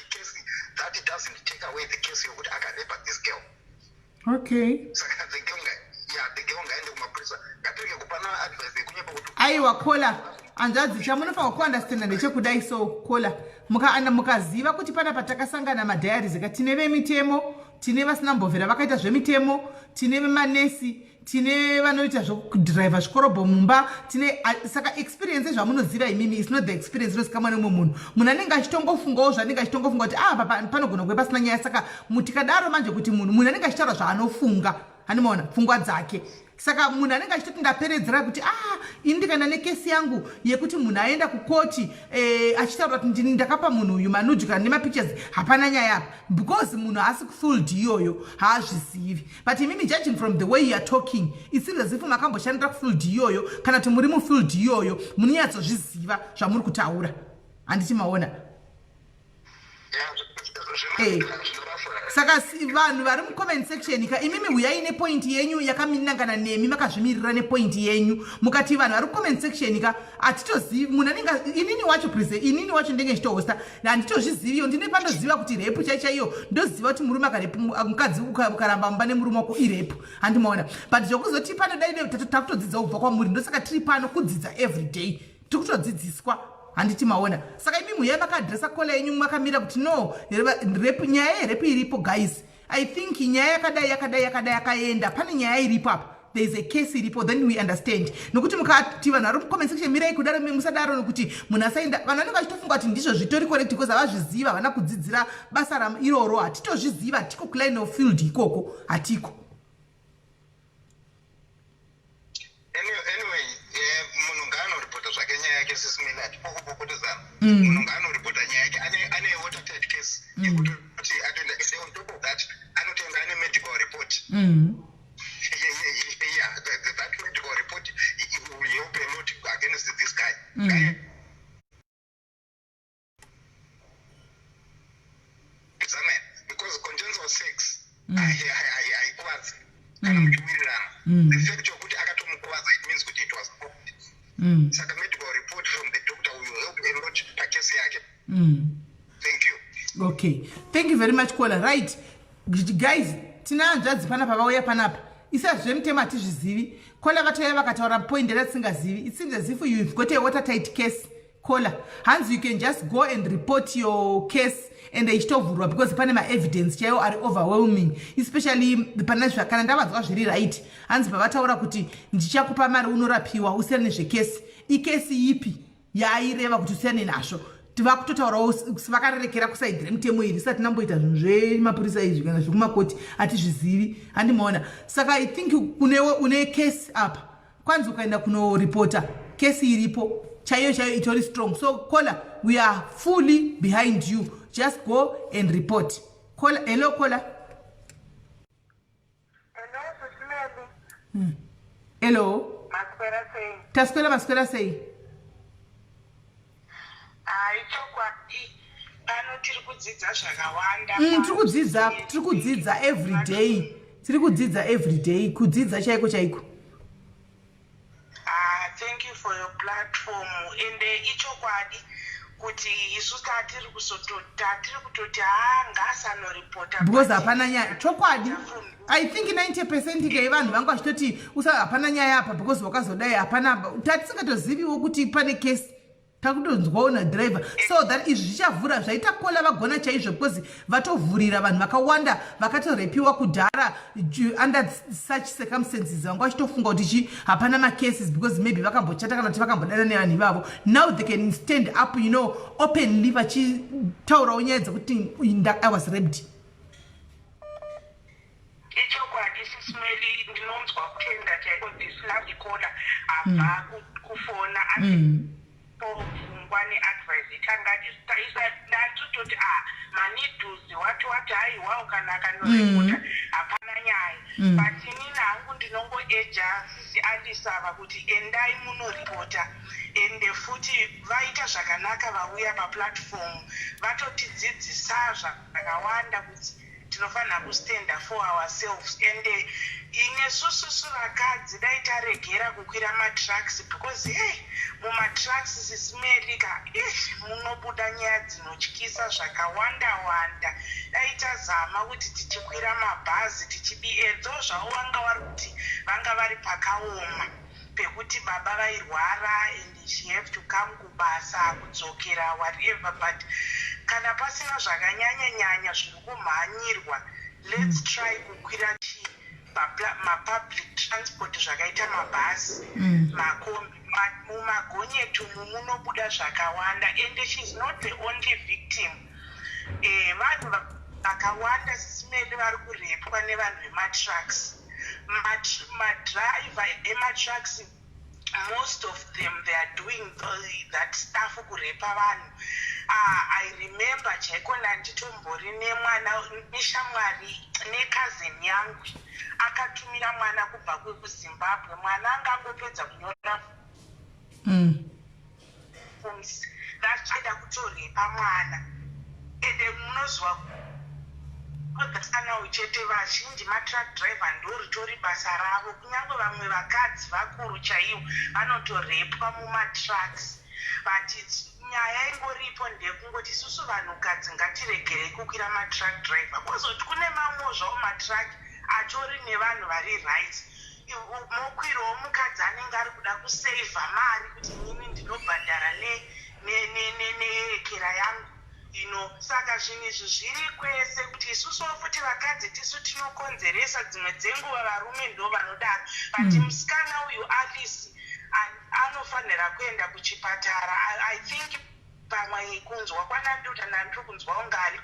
[SPEAKER 8] case
[SPEAKER 4] Okay.
[SPEAKER 8] Saka the girl yeah, the girl ngaende kumapurisa. Ngatirege kupana advice yekunyepa kuti
[SPEAKER 4] Aiwa caller, hanzvadzi, chamunofanira kuunderstanda ndechekudai. So caller, mukaziva kuti pana patakasangana madiaries ka, tine vemitemo, tine vasina mbovhera vakaita zvemitemo, tine vemanesi, tine vanoita zvekudhiraivha zvikorobho mumba, tine saka experience zvamunoziva imimi is not the experience inozikamwa nemumwe munhu. Munhu anenge achitongofungawo zvaanenge achitongofunga kuti ah, panogona kuve pasina nyaya. Saka tikadaro manje kuti munhu anenge achitaura zvaanofunga, handimaona pfungwa dzake. Saka munhu anenge achitoti ndaperedzera kuti ah, ini ndikaenda nekesi yangu yekuti munhu aenda kukoti achitaura kuti ndini ndakapa munhu uyu manudes kana nemapictures, hapana nyaya apa, because munhu haasi kufield iyoyo, haazvizivi. But imimi, judging from the way you are talking, it seems as if makamboshandira kufield iyoyo kana kuti muri mufield iyoyo, munonyatsozviziva zvamuri kutaura, handiti maona? Saka vanhu vari mucomment section ka, imimi huyai nepoint yenyu yakaminangana nemi, makazvimirira nepoint yenyu. Mukati vanhu vari mucomment section ka, hatitozivi munhu anenge inini wacho prise, inini wacho ndenge ndichitohosta, handitozviziviyo. Ndine pandoziva kuti rape chai chaiyo, ndoziva kuti murume akarepa mukadzi, ukaramba mumba nemurume wako irape, handimaona? But zvokuzoti panodai, takutodzidza kubva kwamuri. Ndosaka tiri pano kudzidza every day, tiri kutodzidziswa, handiti maona? Saka imi muyai makaadhiresa caller yenyu makamira kuti no, rape, nyaya yerape iripo. Guys, I think nyaya yakadai, yakadai, yakadai, yakaenda, pane nyaya iripo apa, there is a case iripo, then we understand. Nokuti mukati vanhu vari mucomment section mirai kudaro, musadaro, nokuti munhu asaenda, vanhu vanenge vachitofunga kuti ndizvo zvitori correct because havazviziva, havana kudzidzira basa iroro. Hatitozviziva, hatiko kuline of field ikoko, hatiko.
[SPEAKER 8] Anyway, munhu ngaanoripota zvake nyaya yake. Sismilad pokupopotezana, munhu ngaanoripota nyaya yake. Ane watertight case yekutoti atoenda. On top of that, anotoenda ane medical report. Yeah, that medical report will help a lot against this guy. Guy examine, because consensual sex haikuvadzi kana muchiwirirana. The fact yokuti akatomukuvadza, it means kuti it was Saka medical report from the doctor will help a lot pakesi yake. Thank you.
[SPEAKER 4] Okay, thank you very much, caller. Right, guys, tina hanzvadzi panapa vauya panapa. Isa zvemutemo hatizvizivi. Caller vatouya vakataura point ratisingazivi. It seems as if you've got a watertight case, caller. Hanzi you can just go and report your case and ichitovhurwa because pane maevidence chaiwo ari overwhelming, especially pana kana ndavanzwa zviri right. Hanzi pavataura kuti ndichakupa mari unorapiwa usiyane nezvekesi, ikesi ipi yaaireva kuti usiyane nazvo? Vakutotaurawo vakarerekera kuside remutemo iri. Isati namboita zvinhu zvemapurisa izvi kana zvekumakoti, hatizvizivi, handimaona? Saka I think kunewe une case apa, kwanzi ukaenda kunoripota kesi iripo chaiyo chaiyo, itori strong. So caller, we are fully behind you, just go and report. Caller, hello caller.
[SPEAKER 6] Hello, Sisimeli.
[SPEAKER 4] Hello.
[SPEAKER 6] Maswera sei?
[SPEAKER 4] Taswera, maswera sei?
[SPEAKER 6] Hayi, chokwadi pano tiri kudzidza zvakawanda.
[SPEAKER 4] Tiri kudzidza, tiri kudzidza every day, tiri kudzidza every day, kudzidza chaiko chaiko.
[SPEAKER 6] Ah, thank you for your platform. Ende ichokwadi kuti isu tatiri kutoti haa, ngaasanoripota.
[SPEAKER 4] Because hapana nyaya, chokwadi. I think 90% ke vanhu vanga vachitoti usa, hapana nyaya apa because wakazodai, hapana. Tatisingatoziviwo kuti pane kesi, takutonzwawo nadriver. So that izvi zvichavhura zvaita caller vagona chaizvo because vatovhurira vanhu vakawanda vakatorepiwa kudhara under such circumstances, vanga vachitofunga kuti chi hapana macases because maybe vakambochata kana kuti vakambodana nevanhu ivavo. Now they can stand up openly vachitaurawo nyaya dzekuti I was raped.
[SPEAKER 6] Ichokwadi, Sisimeli, ndinonzwa kutenda chaiko this lovely caller abva kufona ati pfungwa neadvice itangadi. Ndatototi a manudes wati wati, haiwawo, kana akanoripota hapana nyaya. But inini hangu ndinongoeja sisi Alisava kuti endai munoripota. Ende futi vaita zvakanaka vauya paplatform, vatotidzidzisa zvakawanda kuti Tinofanira kustanda for ourselves and inesususu vakadzi dai taregera kukwira matrucks because hey, mumatrucks sisimelika munobuda nyaya dzinotyisa zvakawanda wanda. Dai tazama kuti tichikwira mabhazi tichidii, though zvavo vanga vari kuti vanga vari pakaoma pekuti baba vairwara and she have to come kubasa, kudzokera, whatever, but kana pasina zvakanyanya nyanya zviri kumhanyirwa, let's try kukwira chii, mapublic transport zvakaita mabhasi, makombi. Mumagonyeti umu munobuda zvakawanda and she's not the only victim. Vanhu vakawanda, sisimeli, vari kurepwa nevanhu vematrucks. Madriver ematrucks, most of them, they are doing that stuff, kurepa vanhu. I remember chaiko ndanditombori nemwana neshamwari necousin yangu akatumira mwana kubva kuZimbabwe. Mwana anga angopedza kunyora forms, vachaida kutorepa mwana. Ende munoziva kana chete vazhinji matruck driver ndo ritori basa ravo. Kunyange vamwe vakadzi vakuru chaivo vanotorepwa mumatrucks, but nyaya ingoripo ndeyekungoti isusu vanhukadzi ngatiregerei kukwira matruck driver. Kwozoti kune mamwewo zvavo matruck atori nevanhu vari right, mokwirawo mukadzi anenge ari kuda kuseivha mari kuti inini ndinobhadhara neyekera yangu. Saka zvinhu izvi zviri kwese, kuti isusuwo futi vakadzi tisu tinokonzeresa dzimwe dzenguva, varume ndo vanodaro. But musikana uyu Alice anofanira kuenda kuchipatara. I think pamwe kunzwa kwananduta nandiri kunzwa kunge ari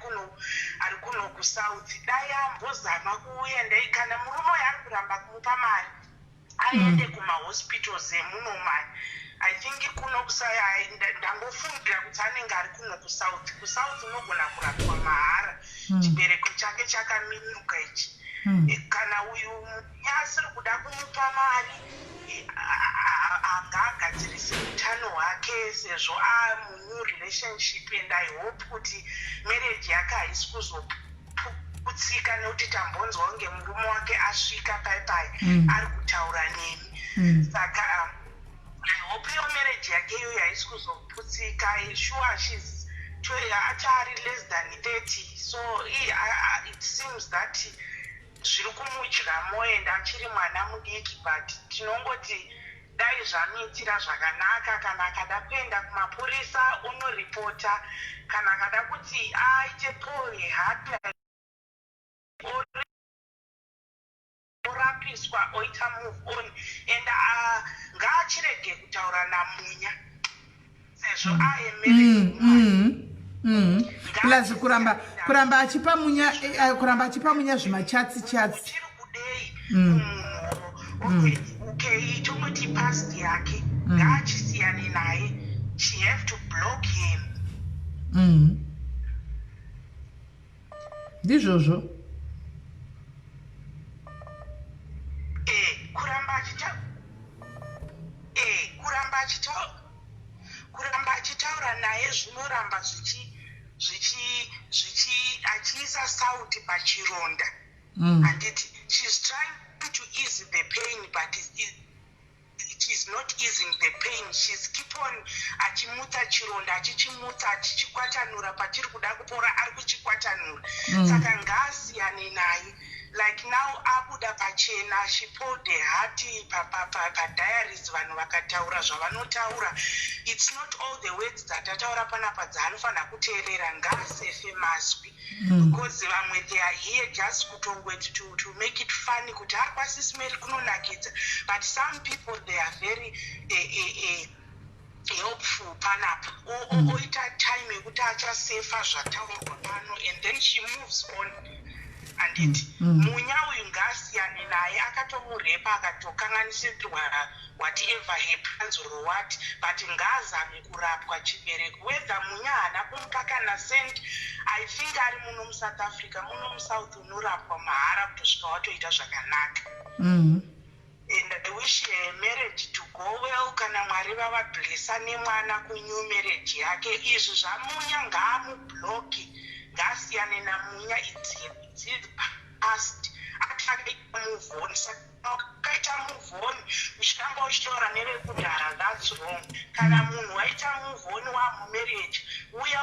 [SPEAKER 6] kuno kuSouth. Dai ambozama kuenda, kana murume uyu ari kuramba kumupa mari, aende kumahospitals emuno mani. I think kuno ndangofungira kuti anenge ari kuno kuSouth. KuSouth unogona kurapwa mahara. Chibereko chake chakaminyuka ichi. Kana uyu asiri kuda kumupa mari, angaagadzirise utano hwake sezvo amunew relationship, and I hope kuti marriage yake haisi kuzoputsika nekuti tambonzwa kunge murume wake asvika pai pai ari kutaura nemi. Saka I hope iyo marriage yake iyoyo haisi kuzoputsika. Sure, she's achari less than 30, so it seems that zviri kumudya moyo and achiri mwana mudiki, but tinongoti dai zvamuitira zvakanaka. Kana akada kuenda kumapurisa unoripota, kana akada kuti aite pour hotline, orapiswa, oita move on, and ngaachirege kutaura naMunya sezvo aemarried.
[SPEAKER 4] Plus kuramba achipa Munya zvimachatsi chatsi.
[SPEAKER 6] Uchiri kudei kumunhu? Okay, tongoti past yake, ngaachisiyane naye. She have to block him.
[SPEAKER 4] Ndizvozvo.
[SPEAKER 6] Kuramba achitaura naye zvinoramba zvichi zvichi zvichi achiisa sauti pachironda. Handiti she's trying to ease the pain, but it is not easing the pain. She's keep on achimutsa chironda, achichimutsa, achichikwatanura. Pachiri kuda kupora ari kuchikwatanura. Saka ngaasiyane naye. Like now abuda pachena, she poured her heart padiaries, vanhu vakataura zvavanotaura. It's not all the words dzatataura panapa dzaanofanira kuteerera. Ngaasefe mazwi because vamwe they are here just kutongoti to make it funny kuti hakwasismeri kunonakidza, but some people, they are very helpful panapa. Oita time yekuti achasefa zvataurwa pano and then she moves on, handiti? Munya uyu ngaasiyane naye. Akatomurepa, akatokanganisirwa, whatever her plans or what, but ngaazame kurapwa chibereko. Whether Munya haana kumupa kana cent, I think ari muno muSouth Africa, muno muSouth unorapwa mahara kutosvika watoita zvakanaka. And I wish her marriage to go well. Kana Mwari vavablessa nemwana kunew marriage yake. Izvi zvaMunya, ngaamubloki. Ngaasiyane naMunya, it's his past. Ati akaita move on, saka akaita move on uchiramba uchitaura nevekudhara, that's wrong. Kana munhu waita move on wamumarriage, uya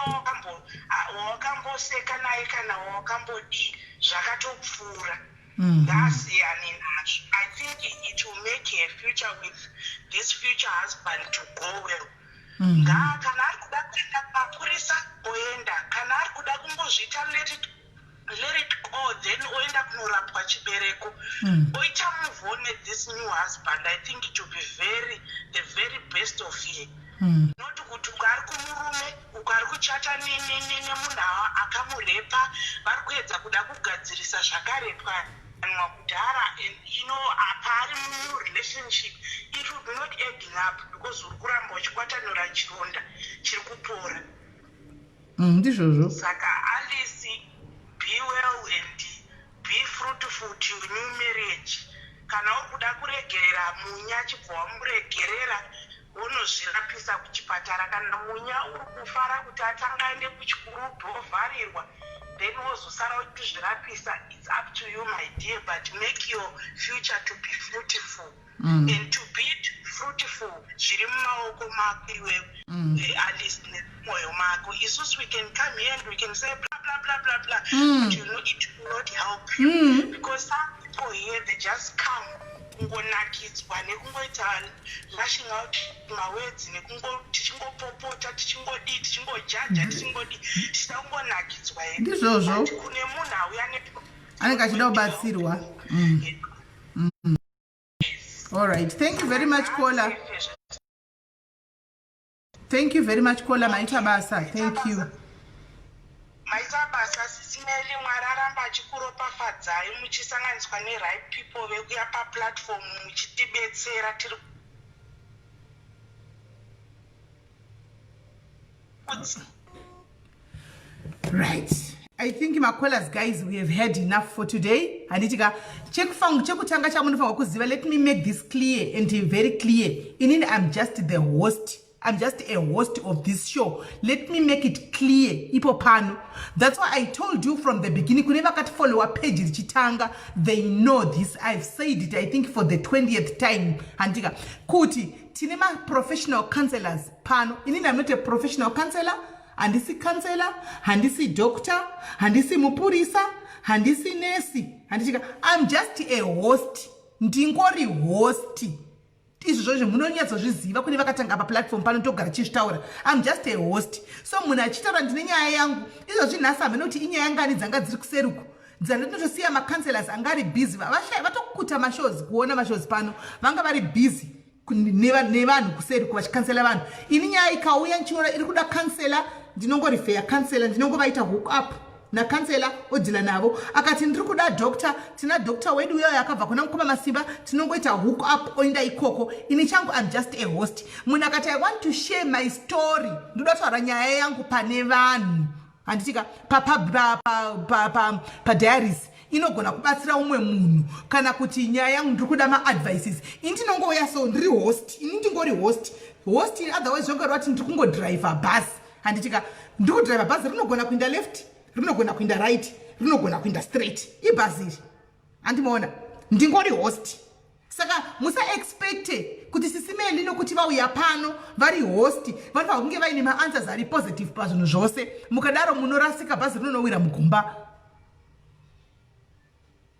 [SPEAKER 6] wawakamboseka naye kana wawakambodii, zvakatopfuura. Ngaasiyane nazvo. I think it will make a future with this future husband to go well. Ngaa kana ari kuda kuenda kumapurisa, oenda. Kana ari kuda kungozviita let it go, then oenda kunorapwa chibereko, oita move on this new husband. I think it will be very the very best of her, not kuti uko ari kumurume, uko ari kuchata nemunhu akamurepa, vari kuedza kuda kugadzirisa zvakarepwa kudhara. And apa ari murelationship, it will be not adding up because uri kuramba uchikwatanura chironda chiri kupora.
[SPEAKER 4] Ndizvozvo.
[SPEAKER 6] Saka Alice, be well and be fruitful to your new marriage. Kana uri kuda kuregerera Munya, chibva wamuregerera, wonozvirapisa kuchipatara. Kana Munya uri kufara kuti atanga aende kuchikurubhi, ovharirwa, then wozosara uchizvirapisa, it's up to you, my dear, but make your future to be fruitful. And to be fruitful zviri mumaoko mako iwewe, Alice, nemwoyo mako. Isusu we can come here and we can say blah blah blah blah blah, but it will not help you because some people here, they just come kungonakidzwa nekungoita lashing out mawords, tichingopopota, tichingodii, tichingojaja, tichingodii, tichida kungonakidzwa hedu.
[SPEAKER 4] Ndizvozvo.
[SPEAKER 6] But kune munhu auya
[SPEAKER 4] Anenge achida kubatsirwa. All right, thank you very much, caller. Thank you very much, caller. Maita basa, thank you.
[SPEAKER 6] Maita basa, Sisi Meli. Mwari aramba achikuropafadzai muchisanganiswa neright people vekuya paplatform muchitibetsera tiri kudzi.
[SPEAKER 4] Right, I think macallers, guys, we have had enough for today, handiti ka? Chekutanga chamunofanirwa kuziva, let me make this clear and very clear: inini I'm just the host. I'm just a host of this show. Let me make it clear ipo pano. That's why I told you from the beginning, kune vakatifollowa page richitanga, they know this. I've said it, I think, for the 20th time, handika, kuti tine maprofessional counselors pano. Inini I'm not a professional counselor. Handisi counselor, handisi doctor, handisi mupurisa, handisi nesi, handitika. I'm just a host. Ndingori host. Izvozvo munonyatsozviziva kune vakatanga paplatform pano, togara chizvitaura. I'm just a host. So munhu achitaura, "Ndine nyaya yangu," izvozvi nhasi hamene kuti inyaya ngani dzanga dziri kuseruku dzandinotosiya macounselors anga ari busy. Vatokuta mashows, kuona mashows pano, vanga vari busy nevanhu kuseri vachicounsela vanhu. Ini nyaya ikauya ndichiona iri kuda counselor, ndinongorefera counselor, ndinongovaita hook up nacounselor, odeala navo. Akati, "Ndiri kuda doctor," tina doctor wedu uyoyo akabva kuna mukoma Masimba, tinongoita hook up, oenda ikoko. Ini changu, I'm just a host. Munhu akati, "I want to share my story, ndoda kutaura nyaya yangu pane vanhu," handitika, padiaries inogona kubatsira umwe munhu, kana kuti nyaya yangu ndiri kuda maadvices, ini ndinongouya. So ndiri host, ini ndingori host. Host otherwise zvongareva kuti ndiri kungodhiraivha bhasi, handitika? Ndiri kudhiraivha bhazi, rinogona kuinda left, rinogona kuinda right, rinogona kuinda straight. Ibhazi iri, handimaona? Ndingori host. Saka musaexpecte kuti Sisi Meli, nokuti vauya pano vari host, vanofanira kunge vaine maanswers ari positive pazvinhu zvose. Mukadaro munorasika, bhazi rinonowira mugomba,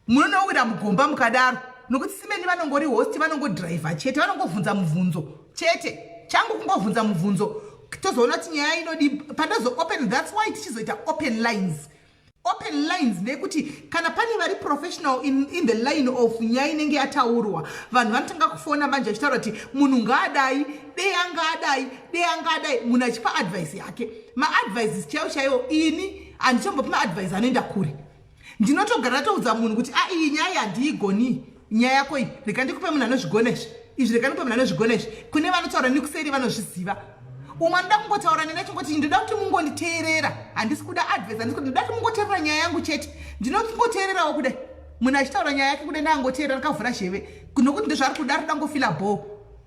[SPEAKER 4] munonowira mugomba mukadaro, nokuti Sisi Meli vanongori host, vanongodhiraivha chete, vanongovhunza mubvunzo chete. Changu kungovhunza mubvunzo, tozoona kuti nyaya inodi pandazo open. That's why tichizoita open lines. Open lines ndeyekuti kana pane vari professional in the line of nyaya inenge yataurwa, vanhu vanotanga kufona manje vachitaura kuti munhu ngaadai, dei angaadai, dei angaadai, munhu achipa advice yake. Maadvices chaiwo chaiwo, ini handichombopi maadvice anoenda kure. Ndinotogara toudza munhu kuti, "A, iyi nyaya handiigoni, nyaya yako iyi, rega ndikupe munhu anozvigona izvi izvi, rega ndikupe munhu anozvigona izvi." Kune vanotaura nekuseri vanozviziva. Umwe anoda kungotaura nene achingoti, "Ndoda kuti mungonditeerera, handisi kuda advice, handisi kuda, ndoda kuti mungoteerera nyaya yangu chete." Ndinongoteererawo kudai munhu achitaura nyaya yake kudai, ndaangoteerera ndakavhura zheve, nokuti ndezvaari kuda, ari kuda ngofila bho,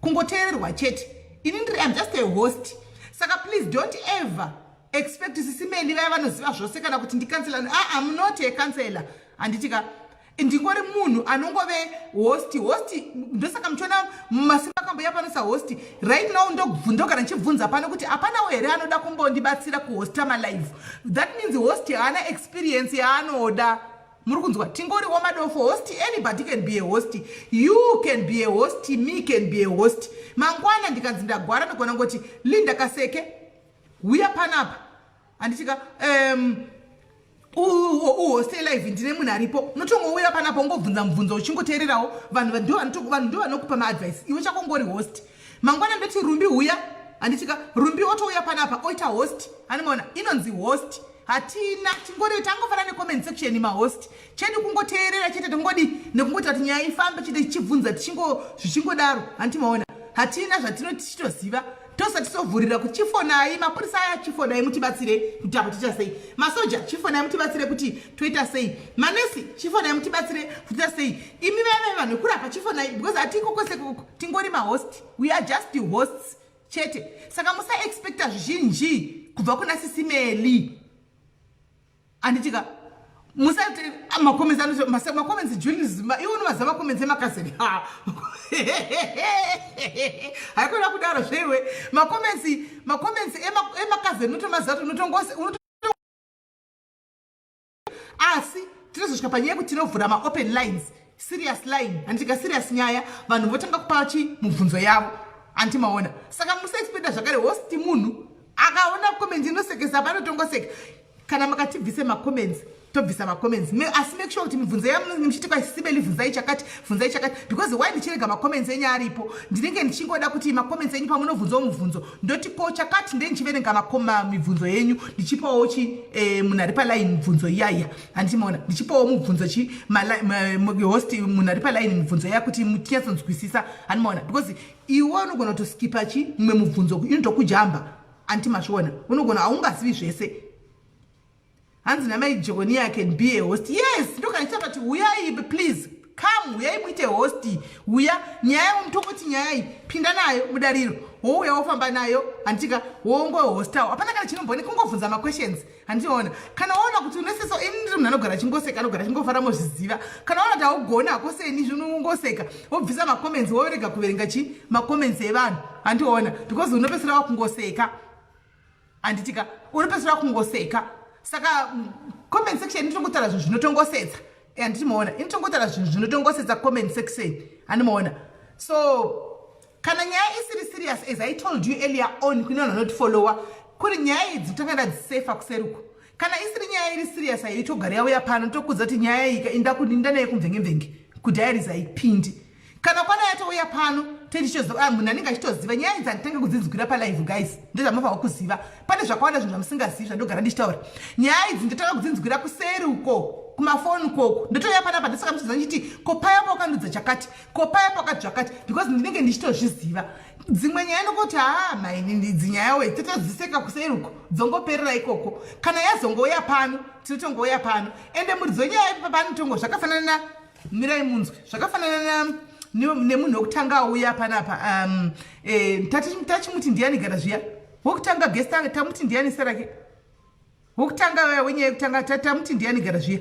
[SPEAKER 4] kungoteererwa chete. Ini ndiri, I'm just a host. Saka please don't ever Expect Sisi Melly vaya vanoziva zvose kana kuti ndicounsellor. Ah, I'm not a counsellor, handiti ka? Ndingori munhu anongove host. Host, ndosaka muchiona masimba akamboya pano sahost. Right now ndogara ndichibvunza pano kuti hapanawo here anoda kumbondibatsira kuhosta malive. That means host haana experience yaanoda. Muri kunzwa? Tingoriwo madofo. Host, anybody can be a host. You can be a host, me can be a host. Mangwana ndikanzi ndagwara, ndogona ngoti, "Linda Kaseke, uya panapa," handitika? Uhoste live, ndine munhu aripo. Unotongouya panapa, ungobvunza mubvunzo, uchingoteererawo. Vanhu ndo vanokupa maadvice. Iwe chakongori host. Mangwana ndoti, "Rumbi, uya," handitika? Rumbi otouya panapa, oita host. Animaona inonzi host. Hatina, tingori tangofanana necomment section. Mahost chedu kungoteerera chete, tingodi nekungoti kuti nyaya ifambe chete, tichibvunza, zvichingodaro, handimaona? Hatina zvatinoti tichitoziva. Tosati tovhurira kuti chifonai mapurisa aya, chifonai mutibatsire kuti apo toita sei. Masoja, chifonai mutibatsire kuti toita sei. Manesi, chifonai mutibatsire kutoita sei. Imi vaive vanhu vekurapa, chifonai, because hatiko kwese koko. Tingori mahost. We are just the hosts chete. Saka musaexpecta zvizhinji kubva kuna Sisi Melly, handitika? Musati macomments, macomments, Julis, iwe unomaziva macomments emakazeni. Haikona kudaro zveiwe. Macomments, macomments emakazeni unotomaziva kuti unotongose. Asi tinozosvika panyaya yekuti tinovhura maopen lines, serious line, handitika? Serious nyaya, vanhu votanga kupa chi mubvunzo yavo, handimaona? Saka musaexpecta zvakare. Host munhu akaona comment inosekesa, panotongoseka. Kana makatibvise macomments, tobvisa macomments. Asi make sure kuti mibvunzo yamuchiti kwaSisi Melly, bvunzai chakati, bvunzai chakati, because why ndichirega macomments enyu aripo? Ndinenge ndichingoda kuti macomments enyu, pamunobvunzawo mubvunzo, ndoti ko chakati, nde ndichiverenga mibvunzo yenyu, ndichipawo chi munhu ari paline mibvunzo iyaiya, handichimaona? Ndichipawo mubvunzo chi host, munhu ari paline, mibvunzo iya, kuti tinyatsonzwisisa, handimaona? Because iwe unogona kutoskipa chi mumwe mubvunzo, inotokujamba, handimazviona? Unogona haungazivi zvese. Hanzi namai Jokonia, "Can be a host." Yes, ndokana ndichitati uyai, please come, uyai muite host. Uya nyaya, mutongoti nyaya iyi, pinda nayo mudariro, wouya wofamba nayo, handitika? Wongohostawo, hapana kana chinomboni, kungobvunza maquestions, handiona? Kana waona kuti uneseso, ini ndiri munhu anogara achingoseka, anogara achingofara, mozviziva. Kana waona kuti haugona hakoseni zvinongoseka, wobvisa macomments, worega kuverenga chi macomments evanhu, handiona? Because unopesera wakungoseka, handitika? Unopesera kungoseka. Saka comment section inotongotaura zvinhu zvinotongosetsa, handichimaona? Inotongotaura zvinhu zvinotongosetsa, comment section, handimaona? So kana nyaya isiri serious, as I told you earlier on, kune vanhu vanotifollowa, kuri nyaya idzi tanga ndadzisefa kuseruko. Kana isiri nyaya iri serious, haii togara yauya pano. Tokudza kuti nyaya iyi inda naye kumvengemvenge, kudiaries haipindi. Kana kwana yatouya pano, ah, munhu anenge achitoziva nyaya idzi. Handitange kudzinzwira palive, guys. Ndezvamufanwa kuziva. Pane zvakawanda zvinhu zvamusingazivi zvandogara ndichitaura. Nyaya idzi ndotanga kudzinzwira kuseri uko, kumafoni koko. Ndotouya panapa, ndosaka muchiziva ndichiti, "Ko paya pakandudza chakati, ko paya pakati zvakati," because ndinenge ndichitozviziva. Dzimwe nyaya nokuti haa, mainini, idzi nyaya we totodziseka kuseri uko, dzongoperera ikoko. Kana yazongouya pano, tinotongouya pano. Ende muridzi wenyaya panotongo zvakafanana, mirai munzwe, zvakafanana nemunhu wekutanga auya panapa. Tachimuti ndiani gara zviya wokutanga guest? Tamuti ndiani serake wokutanga wenyaya yekutanga? Tamuti ndiani gara zviya?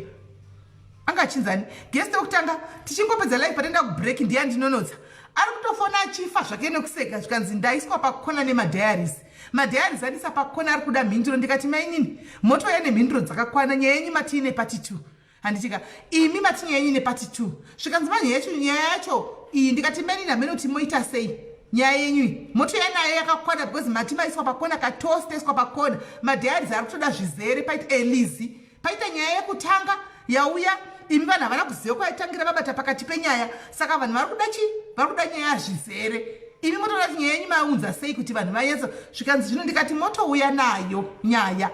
[SPEAKER 4] Anga achinzani guest wekutanga? Tichingopedza live, pataenda kubreak, ndiani ndinonotsa ari kutofona achifa zvake nekuseka, zvikanzi, "Ndaiswa pakona nemadiaries, madiaries andisa pakona, ari kuda mhinduro." Ndikati, "Mainini, motouya nemhinduro dzakakwana. Nyaya yenyu matiine part 2, handitika? Imi mati nyaya yenyu nepart 2." Zvikanzi, "Manyaya yacho, nyaya yacho iyi." Ndikati, "Mainini, hamene kuti moita sei nyaya yenyu iyi, motouya nayo yakakwana, because mati maiswa pakona katosi, taiswa pakona, madiaries ari kutoda zvizere." Paita elizi, paita nyaya yekutanga yauya, imi vanhu havana kuziva kwaitangira, vabata pakati penyaya. Saka vanhu vari kuda chi vari kuda nyaya zvizere. Imi motoda kuti nyaya yenyu maunza sei kuti vanhu vanyatso. Zvikanzi zvino, ndikati, "Motouya nayo nyaya."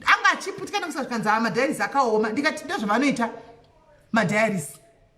[SPEAKER 4] Anga achiputika nekusa. Zvikanzi, "Ha, madiaries akaoma." Ndikati, "Ndozvavanoita madiaries,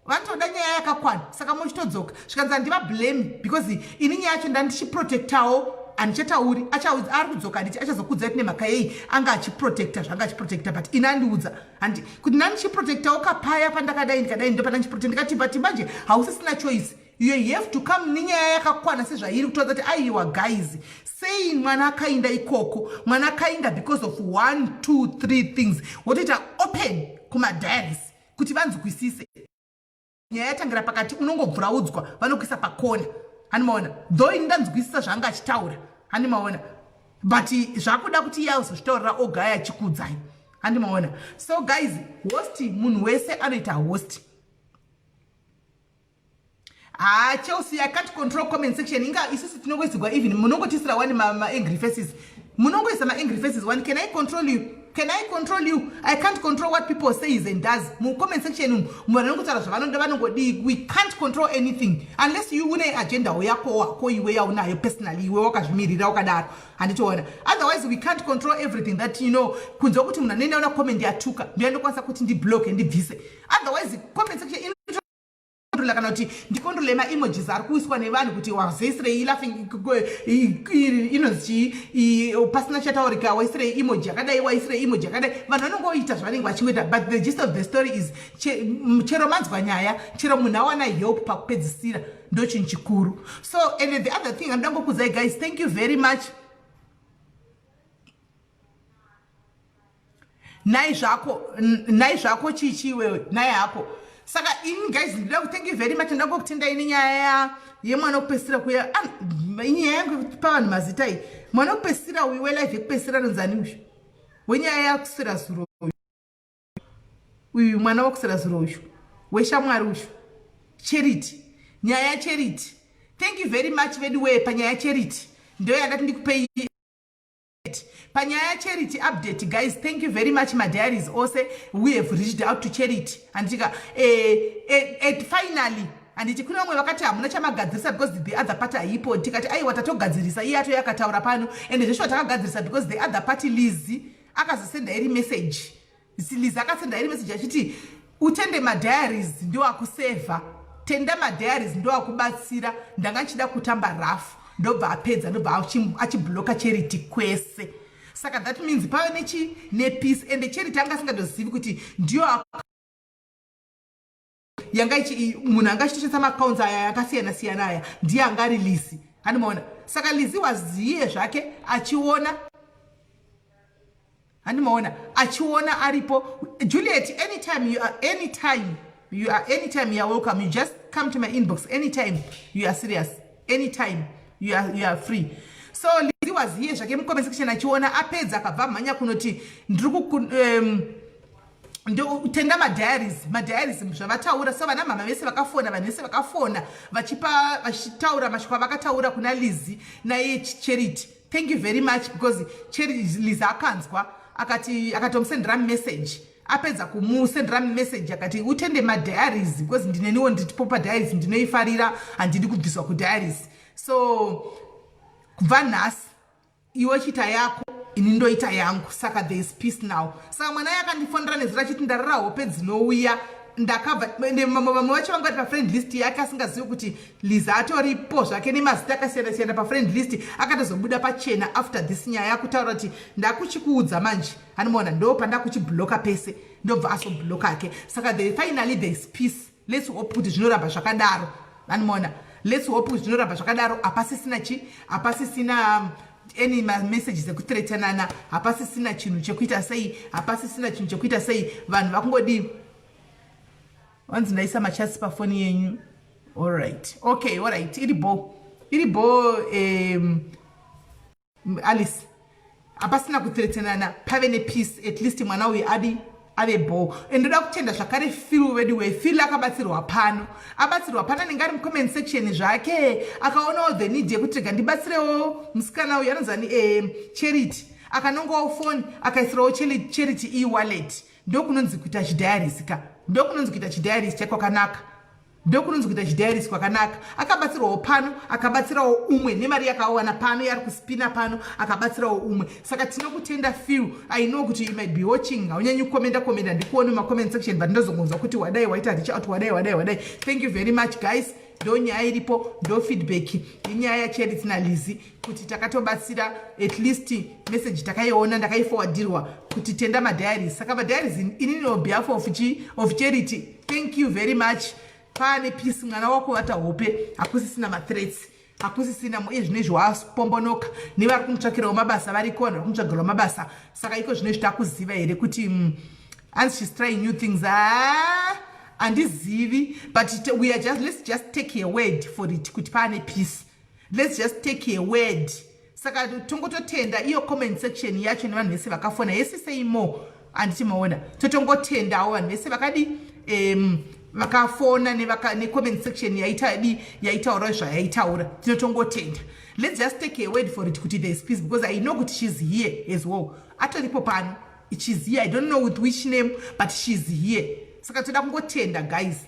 [SPEAKER 4] vanotoda nyaya yakakwana, saka muchitodzoka." Zvikanzi, "Handivablame, because ini nyaya yacho ndandichiprotectawo, handichatauri. Ari kudzoka, handiti? Achazokudza kuti nemhaka yei anga achiprotecta zvanga achiprotecta, but ini andiudza handi kuti ndandichiprotectawo kapaya pandakadai, ndikadai, ndo pandandichiprotecta." Ndikati, "But manje hausisina choice. You have to come nenyaya yakakwana sezvairi, kutaudza kuti aiwa guys." Sei mwana akainda ikoko? Mwana akainda because of 1 2 3 things. Wotoita open kumadiaries kuti vanzwisise. Nyaya yatangira pakati, unongobvuraudzwa, vanokuisa pakona. Hani maona? Though ini ndanzwisisa zvaanga achitaura, hani maona, but zvakuda kuti iye azozvitaurira oga achikuudzai, handi maona? So guys, host, munhu wese anoita host. Ha, Chelsea, I can't control comment section. Inga isusu tinongoisigwa, even munongotisira wani maangry faces, munongoisa maangry faces one. Can I control you? Can I control you? I can't control what people says and does mucomment section umu. Munhu vanongotaura zvavanoda, vanongodii. We can't control anything unless you une agenda yako wako iwe yaunayo personally, iwe wakazvimirira wakadaro, handitoona. Otherwise we can't control everything that you know, kunze kwekuti munhu anoenda una comment yatuka, ndoyandokwanisa kuti ndibloke, ndibvise. Otherwise comment section controla, kana kuti ndicontrole maemojis ari kuiswa nevanhu kuti wazoisirei laughing inonzi chii pasina chataurika, waisirei emoji yakadai, waisirei emoji yakadai. Vanhu vanongoita zvavanenge vachingoita, but the gist of the story is chero manzwa nyaya, chero munhu awana help pakupedzisira, ndo chinhu chikuru. So, and the other thing anoda ngokuudzai guys, thank you very much. Nhai zvako, nhai zvako, chichi iwewe, nhai hako. Saka ini guys, ndinoda ku thank you very much. Ndoda kutendai nenyaya yemwana wekupedzisira kuya. Inyaya yangu yekupa vanhu mazita iyi. Mwana wekupedzisira uyu welive yekupedzisira anonzani uyu wenyaya yakuswera zuro uyu? Mwana wakuswera zuro uyu weshamwari uyu, Charity. Nyaya yaCharity, thank you very much vedu wee. Panyaya yaCharity ndo yandati ndikupei panyaya yaCharity update. Guys, thank you very much, madiaries ose. We have reached out to Charity, handitika? Eh, finally, handiti kune vamwe vakati hamuna chamagadzirisa because the other party haipo. Tikati aiwa, tatogadzirisa, iye ato yakataura pano, ende zveshuwa takagadzirisa because the other party, Lizi, akazosenda iri message. Lizi akasenda iri message achiti, "Utende madiaries, ndo akusevha. Tenda madiaries, ndo akubatsira. Ndanga nchida kutamba rafu." Ndobva apedza, ndobva achibloka Charity kwese. Saka that means pave nechi nepeace, ende Charity anga asingatozivi kuti ndiyo yanga munhu anga achitoshandisa maaccounts aya akasiyana siyana aya, ndiye anga ari Lizi, handimaona? Saka Lizi waziye zvake achiona, handimaona, achiona aripo. Juliet, anytime you are welcome. You just come to my inbox anytime you are serious, anytime you are free. So Lizi waziye zvake mucomment section achiona, apedza akabva mhanya kunoti ndiri tenda madiaries, madiaries zvavataura. So vana mama vese vakafona, vanhu vese vakafona vachipa, vachitaura mashoko avakataura kuna Lizi naiye Charity. Thank you very much, because Lizi akanzwa, akati, akatomusendera message. Apedza kumusendera message akati, "Utende madiaries because ndineniwo nditipo padiaries, ndinoifarira, handidi kubviswa kudiaries." So kubva nhasi iwe chiita yako, ini ndoita yangu. Saka there is peace now. Saka mwana yakandifonera nezuro achiti, "Ndarara hope dzinouya." Ndakabva vamwe vacho vanga vari pafriend list yake, asingazivi kuti Liza atoripo zvake nemazita akasiyana siyana pafriend list. Akatozobuda pachena after this nyaya yakutaura kuti, "Ndakuchikuudza manje, anomaona, ndo pandakuchibloka pese." Ndobva azobloka ake. Saka finally there is peace. Let's hope kuti zvinoramba zvakadaro, anomaona? Let's hope kuti zvinoramba zvakadaro. Hapasisina chi, hapasisina any mamessages ekuthreatenana, hapasisina chinhu chekuita sei, hapasisina chinhu chekuita sei. Vanhu vakungodii? Wanzi ndaisa machats pafoni yenyu. Allright, okay, allright, iri bo, iri bo. Alice, hapasina kuthreatenana, pave nepeace. At least mwana uyu adi ave bo. Ndoda kutenda zvakare Phil wedu we Phil akabatsirwa pano, abatsirwa pano, anenge ari mucomment section zvake, akaonawo the need yekuti rega ndibatsirewo musikana uyu anonzani Charity. Akanongawo foni, akaisirawo Charity e-wallet. Ndokunonzi kuita chidiaries ka, ndokunonzi kuita chidiaries chakwakanaka, ndokunonzi kuita chidiaries kwakanaka. Akabatsirawo pano, akabatsirawo umwe nemari yakawana pano, yari kuspina pano, akabatsirawo umwe. Saka tinokutenda, Phil. I know kuti you might be watching. Haunyanyi kukomenda komenda, ndikuone mumacomment section, but ndozongonzwa kuti wadai waita reach out, wadai, wadai, wadai. Thank you very much, guys. Ndo nyaya iripo, ndo feedback yenyaya yaCharity naLizi, kuti takatobatsira. At least message takaiona, ndakaiforwardirwa kuti tenda madiaries. Saka madiaries, inini on behalf of Charity, thank you very much. Paane peace, mwana wako vata hope, hakusisina mathreats. Hakusisina iye zvino izvi wapombonoka nevari kumutsvakirawo mabasa variko, vanhu vari kumutsvagirawo mabasa. Saka iko zvino izvi takuziva here kuti anzi she's trying new things? Ah, handizivi, but we are just, let's just take a word for it kuti paane peace. Let's just take a word. Saka tongototenda iyo comment section yacho nevanhu vese vakafona yese seimo, handiti maona? Totongotendawo vanhu vese vakadi vakafona necomment section yaitadi yaitaura zvayaitaura. Tinotongotenda. Let's just take a word for it kuti there is peace, because I know kuti she's here as well, atoripo pano. She's here. I don't know with which name, but she's here. Saka toda kungotenda, guys.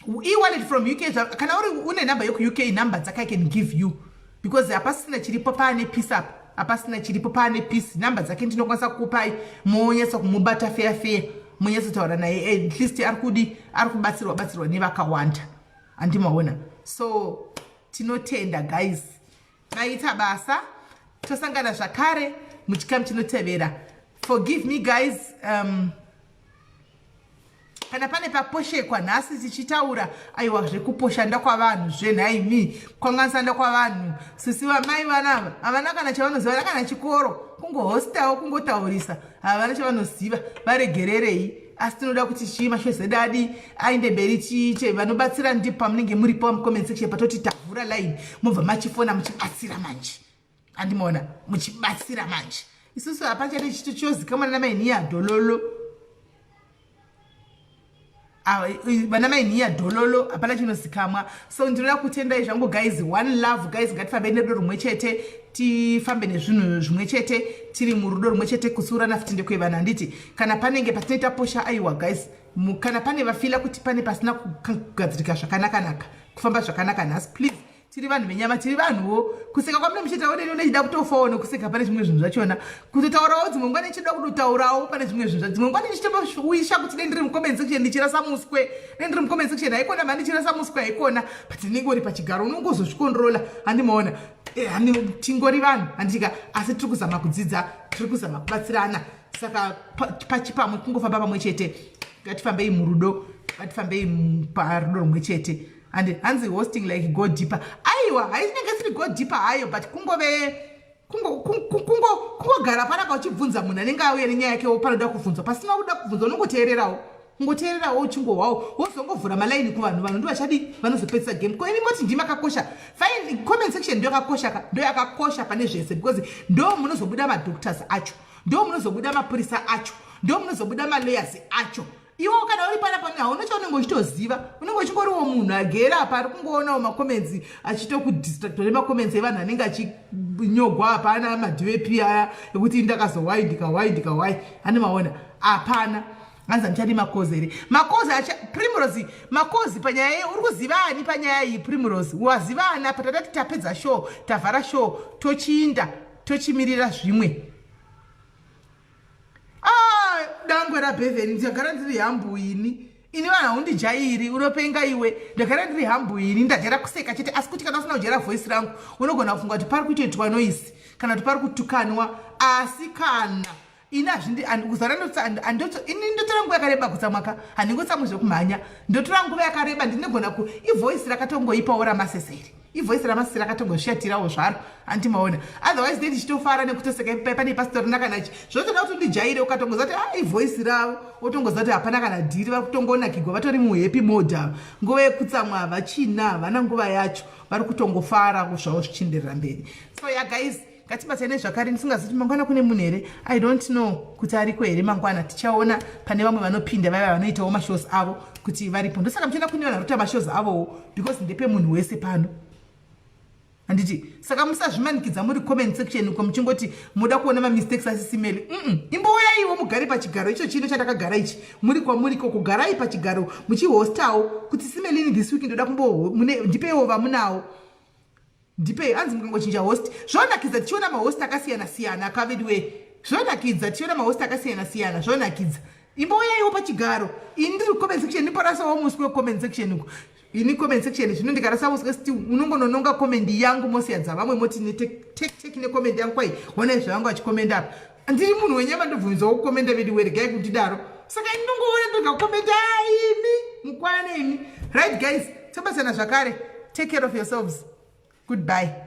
[SPEAKER 4] E-wallet from UK, kana uri une number yekuUK, number dzake I can give you, because hapasina chiripo, paane peace apa. Hapasina chiripo, paane peace. Number dzake ndinokwanisa kukupai, monyatsa kumubata feya feya, monyatsotaura naye. At least ari kudi, ari kubatsirwa batsirwa nevakawanda, handimaona? So tinotenda, guys, maita basa. Tosangana zvakare muchikamu chinotevera. Forgive me, guys, kana pane paposhekwa nhasi tichitaura. Aiwa, zvekuposhanda kwavanhu zvenhaimi, kwanganisanda kwavanhu. Sisi vamai vanava havana kana chavanoziva, vana kana chikoro, kungohostawo, kungotaurisa, havana chavanoziva. Varegererei, asi tinoda kuti chii, mashows edu adi ainde mberi. Chiite vanobatsira ndipo pamunenge muripo mucomment section, patoti tavhura line, mobva machifona muchibatsira manje, andimaona? Muchibatsira manje. Isusu hapachade chito chozikamwana namainiya dhololo, vana mainiya dhololo, hapana chinozikamwa. So ndinoda kutendai zvangu, guys. One love, guys. Ngatifambe nerudo rumwe chete, tifambe nezvinhu zvimwe chete, tiri murudo rumwe chete. Kutsiurana futi ndekwevana, handiti? Kana panenge patinoita posha, aiwa guys, kana pane vafila kuti pane pasina kugadzirika zvakanakanaka, kufamba zvakanaka nhasi, please, tiri vanhu venyama, tiri vanhuwo. Kuseka kwamune muchiitawo neni unechida kutofawo nekuseka. Pane zvimwe zvinhu zvachona kutotaurawo, dzimwe nguva nechida kutotaurawo pane zvimwe zvinhu, dzimwe nguva ndichitowisha kuti dei ndiri mucomment section ndichirasa muswe, dei ndiri mucomment section haikona ma ndichirasa muswe haikona, but ndinenge uri pachigaro, unongozozvikontrola, handimaona? Tingori vanhu, handika? Asi tiri kuzama kudzidza, tiri kuzama kubatsirana. Saka pachipamwe kungofamba pamwe chete. Ngatifambei murudo, ngatifambei parudo rumwe chete. And hanzi hosting like go deeper. Aiwa, hainenge siri go deeper hayo, but kungove kungogara panapa uchibvunza munhu anenge auya nenyaya yakewo. Panoda kubvunzwa, pasina kuda kubvunzwa, unongoteererawo, kungoteererawo uchingohwawo, wozongovhura malaini kuvanhu. Vanhu ndo vachadi vanozopedzisa game. Ko imi moti ndima kakosha? Fine, comment section ndo yakakosha ka, ndo yakakosha pane zvese, because ndo munozobuda madoctors acho, ndo munozobuda mapurisa acho, ndo munozobuda malawyers acho. Iwo kana uri panapa hauna chaunenge uchitoziva, unenge uchingoriwo munhu agere apa ari kungoonawo macomments, achitokudistractwa nemacomments evanhu anenge achinyogwa. Hapana madhivep aya ekuti ndakazowai, ndikawai, ndikawai, ane maona hapana. Hanzi hamuchadi makozi here? Makozi acha Primrose, makozi panyaya iyi uri kuziva ani panyaya iyi? Primrose, waziva ani apa? Tatati tapedza show, tavhara show, tochiinda tochimirira zvimwe. Ah, dangwe rabhevheni, ndagara ndiri hambu ini. Ini vanhu haundijairi, unopenga iwe. Ndagara ndiri hambu ini, ndajaira kuseka chete. Asi kuti kana usina kujaira voice rangu, unogona kufunga kuti pari kuitoitwa noise kana kuti pari kutukanwa. Asi kana ini hazvindi kuzara, ini ndotora nguva yakareba kutsamwaka, handingotsamwi zvekumhanya. Ndotora nguva yakareba, ndinogona ku ivoice rakatongoipawo ramaseseri, ivoice ramaseseri rakatongoshatirawo zvaro, handimaona? Otherwise dei ndichitofara nekutoseka pane pasitorina kana chi. Zvotoda kuti undijaire, ukatongoziva kuti a ivoice ravo, wotongoziva kuti hapana kana dhiri, vari kutongonakigwa, vatori muhappy mode ava. Nguva yekutsamwa havachina, havana nguva yacho, vari kutongofara zvavo zvichienderera mberi. So ya guys, ngatibatsane zvakare. Ndisingazivi kuti mangwana kune munhu here, I don't know kuti ariko here mangwana. Tichaona pane vamwe vanopinda, vaiva vanoitawo mashows avo kuti varipo. Ndosaka muchienda kune vanhu vari kuita mashows avowo, because ndepe munhu wese pano, handiti? Saka musazvimanikidza muri comment section uko muchingoti muda kuona mamistakes asisimeli. Imbouyaiwo mugare pachigaro icho chino chandakagara ichi. Muri kwamuri ikoko, garai pachigaro muchihostawo kuti simelini this week ndoda kumbo ndipeiwo vamunawo, ndipei. Hanzi mukangochinja host zvonakidza, tichiona mahost akasiyana siyana akaveduwe. Zvonakidza tichiona mahost akasiyana siyana, zvonakidza. Imbouyaiwo pachigaro. Ini ndiri comment section, ndiporasawo muswe wecomment section uko. Ini comment section zvino ndikarasa muswe, still unongonononga comment yangu, mosiya dzavamwe, moti netek necomment yangu. Kwai honai zvavangu vachikomenda apa. Ndiri munhu wenyama, ndobvumidzawo kukomenda veduwe, regai kundidaro. Saka ini ndongoona ndikakomenda, imi mukwane imi. Right guys, tobatsana zvakare. Take care of yourselves. Goodbye.